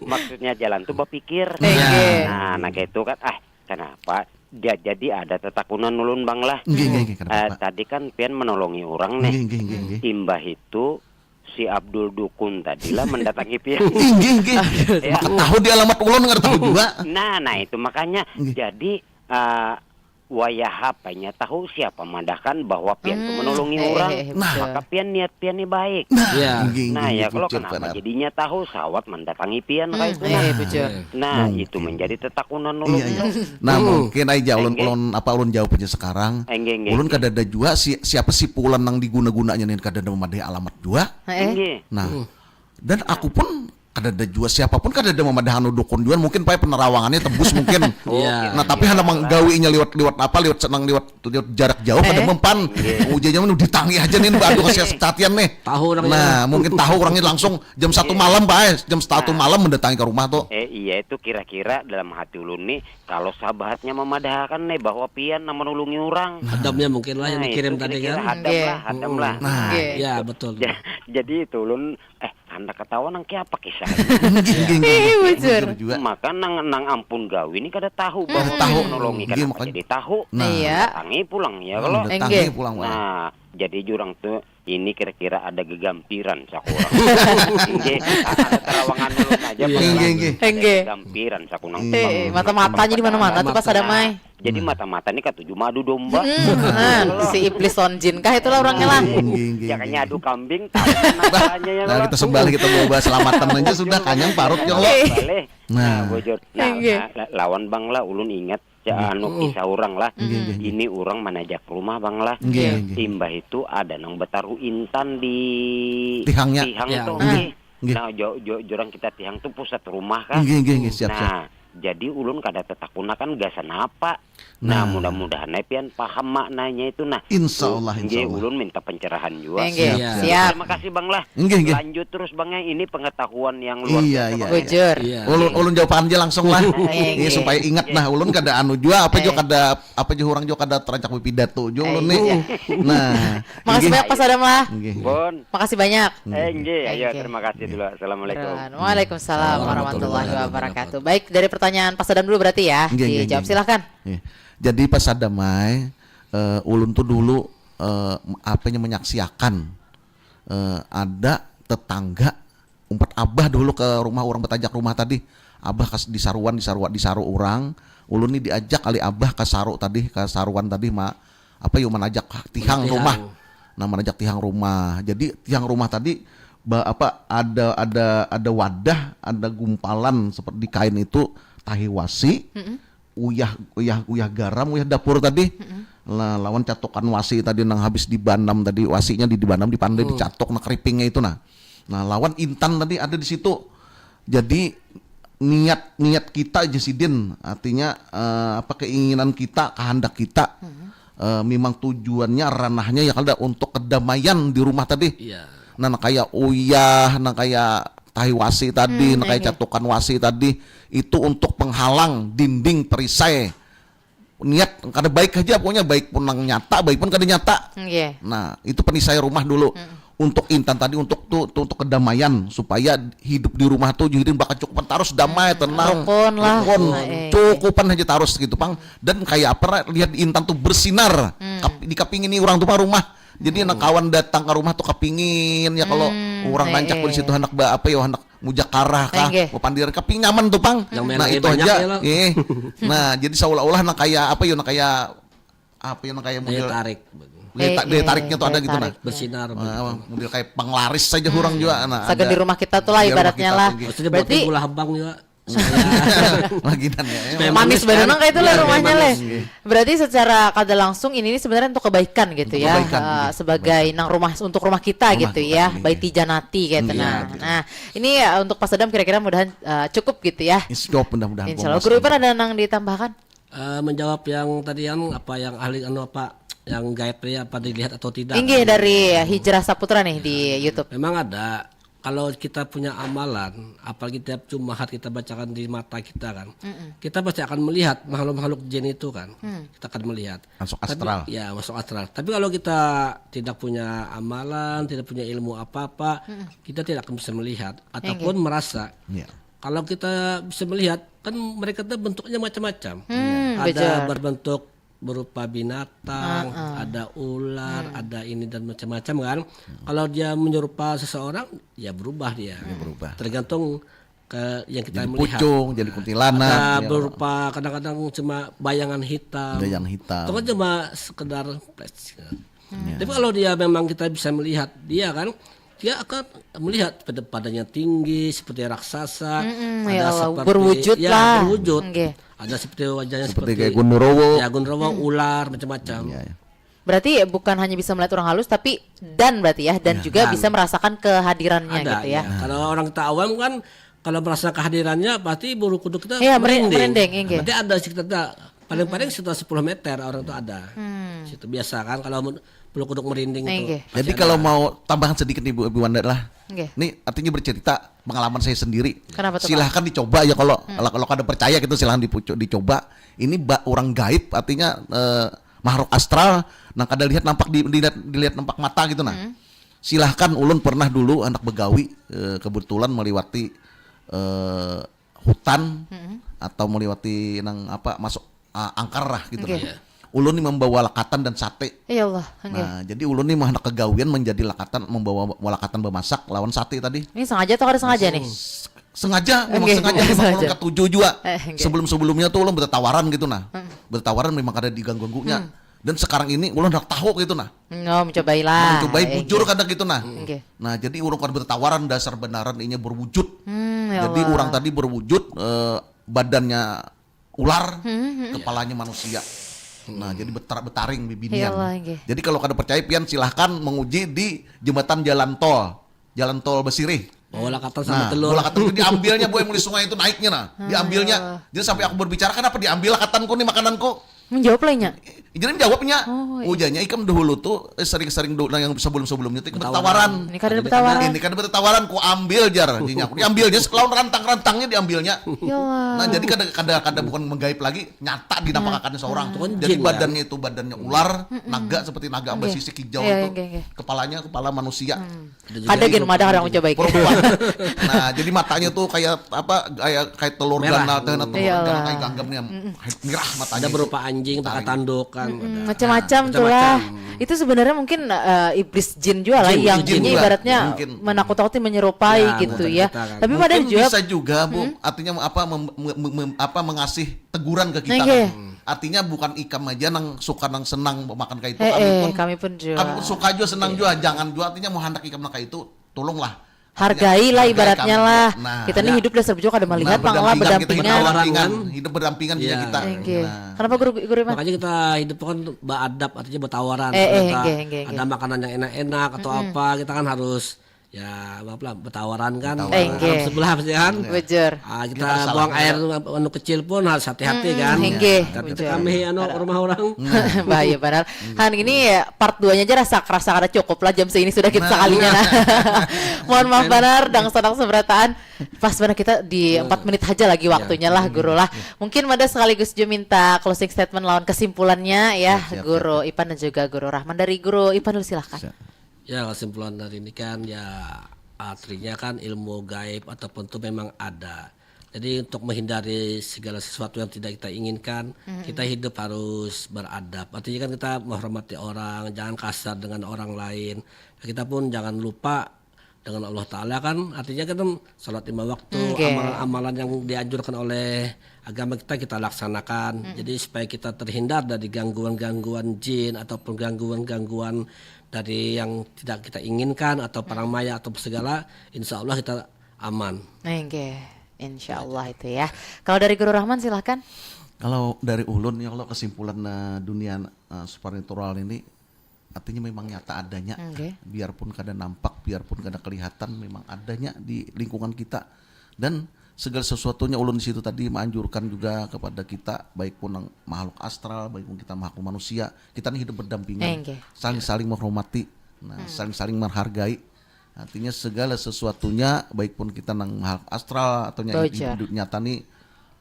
Maksudnya jalan tuh berpikir. Nah, nah kayak itu kan, ah kenapa dia jadi ada tetakunan ulun bang lah. Nggih, nggih, nggih, kenapa, uh, Pak? Tadi kan pian menolongi orang nih. Nggih, nggih, nggih, nggih. Imbah itu si Abdul Dukun tadi lah mendatangi pian. Nggih, nggih, nggih. Ya. Maka tahu di alamat ulun nggak tahu juga. Nah, nah itu makanya nggih. Jadi uh, wayah apanya tahu siapa madahkan bahwa pian hmm, menolongi eh, orang. Eh, eh, nah, maka pian niat pian ini baik. Nah, ya. Nggih, nah, nggih, ya kalau kenapa jadinya tahu sawat mendatangi pian hmm, kayak itu. Nah, eh, nah, itu menjadi tetakunan ulun. Iya, iya. Nah, mungkin aja ulun ulun apa ulun jawab aja sekarang. Ulun kada ada jua si, siapa si pulan nang diguna-gunanya nih kada ada memadai alamat jua. Nah, dan aku pun kada ada jua siapa pun kada ada memadai anu dukun jua mungkin pakai penerawangannya tembus mungkin. Nah, tapi hanya menggawinya liwat liwat apa liwat senang liwat liwat jarak jauh kada mempan. Ujiannya mah ditangi aja nih aduh kasih satian nih. Tahu orangnya. Nah, mungkin tahu orangnya langsung jam satu malam, Pak, eh. Jam satu malam mendatangi ke rumah tuh. Eh, iya itu kira-kira dalam hati ulun nih kalau sahabatnya memadahakan nih bahwa pian nang menulungi orang. Hadamnya mungkin lah yang dikirim tadi kan. Hadam lah, hadam lah. Nah, iya betul. Jadi itu ulun eh anda ketawa nang kayak apa kisah. Bujur. Maka nang nang ampun gawi ini kada tahu bahwa tahu menolongi kan apa jadi tahu. Nah, iya. Tangi pulang ya kalau. Tangi pulang. Nah, jadi jurang tuh ini kira-kira ada gegampiran sakurang. Inggih, ada terawangan ulun aja. Inggih, inggih. Gegampiran sakunang. Eh, mata-matanya di mana-mana tuh pas ada mai. Jadi mata-mata ini katuju madu domba. Hmm, si iblis lawan jin kah itulah orangnya lah. Inggih, inggih. Jangan nyadu kambing. Nah, kita sebalik kita bawa selamatan aja sudah kanyang parut ya Allah. Nah, bujur. Nah, lawan bang lah ulun ingat ya anu kisah orang lah. Ini orang manajak rumah bang lah. Imbah itu ada nang betaruh intan di tihangnya. Tihang tuh. Nah, jurang kita tihang tuh pusat rumah kan. Nah, jadi ulun kada tetakunakan gasan apa. Nah, nah mudah-mudahan ai pian paham maknanya itu nah. Insya Allah, insya Allah. Ulun minta pencerahan juga. Nggih, siap. Terima kasih bang lah. Nggih, nggih. Lanjut terus bang ya, ini pengetahuan yang luar biasa. Iya, iya. Bujur. Ulun, ulun jawaban aja langsung lah. Ini supaya ingat nah, ulun kada anu juga apa juga kada apa juga orang juga kada terancak pidato juga ulun nih. Nah, makasih banyak Pak Sadam lah. Makasih banyak. Eh, nggih, ayo terima kasih dulu. Assalamualaikum. Waalaikumsalam warahmatullahi wabarakatuh. Baik, dari pertanyaan Pak Sadam dulu berarti ya. Dijawab silahkan. Jadi pas ada mai uh, ulun tuh dulu uh, apanya menyaksiakan uh, ada tetangga umpat abah dulu ke rumah orang betajak rumah tadi abah kas disaruan disaruan disaru orang ulun nih diajak kali abah ke saru tadi ke saruan tadi ma apa yuk menajak tihang rumah nah menajak tihang rumah jadi tihang rumah tadi ba, apa ada ada ada wadah ada gumpalan seperti kain itu tahi wasi mm -mm. uyah uyah uyah garam uyah dapur tadi mm -mm. Nah, lawan catukan wasi tadi nang habis dibanam tadi wasinya di dibanam di pandai hmm. Dicatuk nah keripingnya itu nah nah lawan intan tadi ada di situ jadi niat niat kita aja sidin artinya uh, apa keinginan kita kehendak kita hmm. uh, memang tujuannya ranahnya ya kalau untuk kedamaian di rumah tadi yeah. Nah, nah kayak uyah nah kayak tahi wasi tadi, hmm, nah kayak catukan wasi tadi itu untuk penghalang dinding perisai. Niat kada baik aja pokoknya baik pun nang nyata, baik pun kada nyata. Yeah. Nah, itu penisai rumah dulu. Hmm. Untuk intan tadi untuk tuh, tuh untuk kedamaian supaya hidup di rumah tuh jadi bakal cukup terus damai tenang rukun lah rukun, nah, eh, cukupan aja terus gitu pang dan kayak apa lihat intan tuh bersinar hmm. Kap, di kaping ini orang tuh rumah Jadi hmm. Anak kawan datang ke rumah tuh kepingin ya kalau hmm, orang eh, rancak eh. Di situ anak ba apa ya anak mujakarah kah eh, mau pandiran keping nyaman tuh pang. Yang nah itu aja. Ya, eh. Nah jadi seolah-olah nak kayak apa ya nak kayak apa ya nak kayak model tarik. Daya, eh, ta daya eh, tariknya tuh ada gitu tarik, nah. Bersinar. Nah, model kayak penglaris saja hmm. Orang juga nah. Sagan di rumah kita tuh lah ibaratnya lah. Berarti gula habang juga. Lagi nanya ya. Manis banar nang kayak itu lah rumahnya leh. Berarti secara kada langsung ini, ini sebenarnya untuk kebaikan gitu ya. Kebaikan, eh, iya. Sebagai nang rumah, untuk rumah kita gitu ya. Baiti janati gitu. Nah, nah, ini ya untuk Pak Sadam kira-kira mudahan eh, cukup gitu ya. Insya Allah, mudah-mudahan. Insya Allah. Guru Ipan ada nang ditambahkan? Eh, menjawab yang tadi yang apa, yang ahli anu apa, yang gaib tadi apa dilihat atau tidak? Inggih, dari Hijrah Saputra nih di YouTube. Memang ada. Kalau kita punya amalan, apalagi tiap Jumat kita bacakan di mata kita kan, kita pasti akan melihat makhluk-makhluk jin itu kan. Kita akan melihat. Masuk astral. Ya, masuk astral. Tapi kalau kita tidak punya amalan, tidak punya ilmu apa-apa, kita tidak akan bisa melihat ataupun merasa. Kalau kita bisa melihat, kan mereka tuh bentuknya macam-macam. Ada berbentuk berupa binatang, ada ular, ada ini dan macam-macam kan. Kalau dia menyerupa seseorang, ya berubah dia. Berubah. Tergantung ke yang kita melihat. Jadi pucung, jadi kuntilanak. Ada berupa kadang-kadang cuma bayangan hitam. Bayangan hitam. Itu kan cuma sekedar flash. Tapi kalau dia memang kita bisa melihat dia kan, dia akan melihat pada padanya tinggi seperti raksasa, ada seperti berwujud ya, lah. Berwujud. Ada seperti wajahnya seperti, seperti kayak Gundurwo. Ya, Gundurwo, ular, macam-macam. Iya, iya. Berarti bukan hanya bisa melihat orang halus, tapi dan berarti ya, dan juga bisa merasakan kehadirannya gitu ya. Kalau orang kita awam kan, kalau merasa kehadirannya pasti bulu kuduk kita merinding. Iya, merinding. Berarti ada sekitar paling-paling sekitar sepuluh meter orang tuh ada. Situ biasa kan kalau bulu kuduk merinding itu. Jadi kalau mau tambahan sedikit nih Bu, Bu Wanda lah. Ini artinya bercerita pengalaman saya sendiri. Kenapa tuh, Pak? Silahkan dicoba ya kalau kalau kada percaya gitu, silahkan dipucu- dicoba. Ini ba- orang gaib, artinya eh, makhluk astral nang kada lihat nampak di, dilihat, dilihat nampak mata gitu nah. Silahkan, ulun pernah dulu anak begawi eh, kebetulan meliwati eh, hutan atau meliwati nang apa masuk ah, angkar lah gitu nah. Ulun nih membawa lakatan dan sate. Ya Allah. Nah, jadi ulun nih mah hendak kegawian menjadi lakatan, membawa lakatan bemasak lawan sate tadi. Ini sengaja atau kada sengaja nih? Sengaja, memang sengaja, memang ulun katuju jua. Sebelum-sebelumnya tuh ulun bertatawaran gitu nah. Bertatawaran memang kada diganggu-ganggunya. Dan sekarang ini ulun hendak tahu gitu nah. Oh, mencobailah. Mencobai bujur kada gitu nah. Nah, jadi urang kada bertawaran dasar benaran inya berwujud. Jadi urang tadi berwujud eh, badannya ular, kepalanya manusia. Nah, jadi betar- betaring bibinian. Jadi kalau kada percaya pian silahkan menguji di jembatan jalan tol. Jalan tol Besirih. Bawa lakatan sama telur. Nah, bola kata itu diambilnya boy mulai sungai itu naiknya nah. Diambilnya. Jadi sampai aku berbicara, "Kenapa diambil lakatanku nih, makananku?" Menjawab lah inya. Jadi menjawabnya, ujarnya, "Ikam dahulu tuh eh, sering-sering dulu yang sebelum-sebelumnya tuh ikam bertawaran." Ini kada ada bertawaran. Ini kada bertawaran, ku ambil jar. Jadinya aku diambilnya lawan rantang-rantangnya diambilnya. Ya Allah. Nah, jadi kada kada kada bukan menggaib lagi, nyata dinampakakannya seorang. Jadi badannya itu badannya ular, naga seperti naga basisik hijau itu. Kepalanya kepala manusia. Kada gen madah orang mencoba iki. Nah, jadi matanya tuh kayak apa? Kayak kayak telur ganal teh, nah, telur ganal kayak ganggam nih. Mirah matanya. Ada berupa anjing pakai tanduk kan. Macam-macam tuh lah. Itu sebenarnya mungkin eh, iblis jin juga lah yang jin ibaratnya menakut-takuti, menyerupai gitu ya. Tapi madah juga bisa juga, Bu. Artinya apa mem- mem- mem- apa mengasih teguran ke kita kan. Artinya bukan ikam aja nang suka nang senang makan kayak itu, kami pun kami pun juga. Kami pun suka juga, senang juga, jangan juga artinya mau hendak ikam nang kayak itu, tolonglah. Hargai lah ibaratnya lah. Kita nih hidup dasar bujur kada melihat pang lah, berdampingan. Hidup berdampingan juga kita. Kenapa guru guru mah? Makanya kita hidup kan beradab, artinya bertawaran. Ada makanan yang enak-enak atau apa, kita kan harus ya maaf lah bertawaran kan. Harap sebelah pasti kan. Bujur. Ah, kita buang air anu kecil pun harus hati-hati kan. Inggih. Kami anu rumah orang. Bahaya benar. Han, ini part dua-nya aja rasa kerasa kada cukup lah, jam segini sudah kita sekalinya nah. Mohon maaf benar, dang senang seberataan. Pas benar kita di empat menit aja lagi waktunya lah, guru lah. Mungkin ada sekaligus juga minta closing statement lawan kesimpulannya ya, guru Ipan dan juga guru Rahman. Dari guru Ipan dulu, silahkan. Ya, kesimpulan dari ini kan ya artinya kan ilmu gaib ataupun itu memang ada. Jadi untuk menghindari segala sesuatu yang tidak kita inginkan, kita hidup harus beradab. Artinya kan kita menghormati orang, jangan kasar dengan orang lain. Kita pun jangan lupa dengan Allah Ta'ala kan, artinya kan salat lima waktu, amalan-amalan yang dianjurkan oleh agama kita kita laksanakan. Jadi supaya kita terhindar dari gangguan-gangguan jin ataupun gangguan-gangguan dari yang tidak kita inginkan atau parang maya atau segala, insya Allah kita aman. Oke. Insya Allah itu ya. Kalau dari Guru Rahman, silahkan. Kalau dari ulun ya, kalau kesimpulan eh, dunia eh, supernatural ini, artinya memang nyata adanya. Oke. Biarpun kada nampak, biarpun kada kelihatan, memang adanya di lingkungan kita. Dan segala sesuatunya, ulun di situ tadi menganjurkan juga kepada kita, baik pun nang makhluk astral, baik pun kita makhluk manusia, kita ini hidup berdampingan, Oke. saling-saling menghormati, nah, saling-saling menghargai. Artinya segala sesuatunya, baik pun kita nang makhluk astral atau yang Baujar. Hidup nyata nih,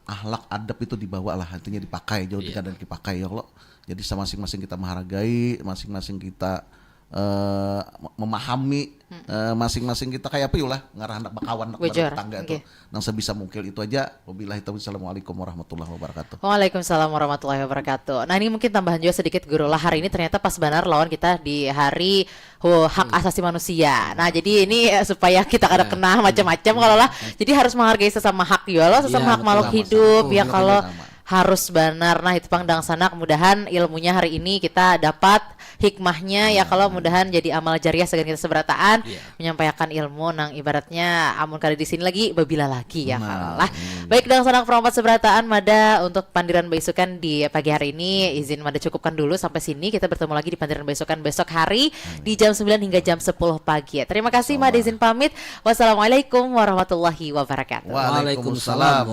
ahlak adab itu dibawa lah, artinya dipakai, jauh tidak ada dipakai ya Allah. Jadi masing-masing kita menghargai, masing-masing kita eh, memahami eh, masing-masing kita kayak apa yulah ngarah anak bakawan, anak Bujur, bertetangga nggih. Tuh. Nang sebisa mungkin itu aja. Wabillahi taufiq. Assalamualaikum warahmatullahi wabarakatuh. Waalaikumsalam warahmatullahi wabarakatuh. Nah, ini mungkin tambahan juga sedikit Guru lah, hari ini ternyata pas banar lawan kita di hari hu- hak asasi manusia. Nah, jadi ini eh, supaya kita kada kena macam-macam kalau lah. Jadi harus menghargai sesama hak juga loh, sesama Iya, hak makhluk betul. hidup ya Betul, kalau sama. Harus banar. Nah, itu pang dangsanak, mudahan ilmunya hari ini kita dapat, hikmahnya ya kalau mudahan jadi amal jariah sagan kita seberataan Iya. menyampaikan ilmu nang ibaratnya amun kada di sini lagi babila lagi ya Nah, kalau lah. Baik, dangsanak perompat seberataan, mada untuk pandiran baisukan di pagi hari ini izin mada cukupkan dulu sampai sini. Kita bertemu lagi di pandiran baisukan besok hari di jam sembilan hingga jam sepuluh pagi. Terima kasih, mada izin pamit. Wassalamualaikum warahmatullahi wabarakatuh. Waalaikumsalam.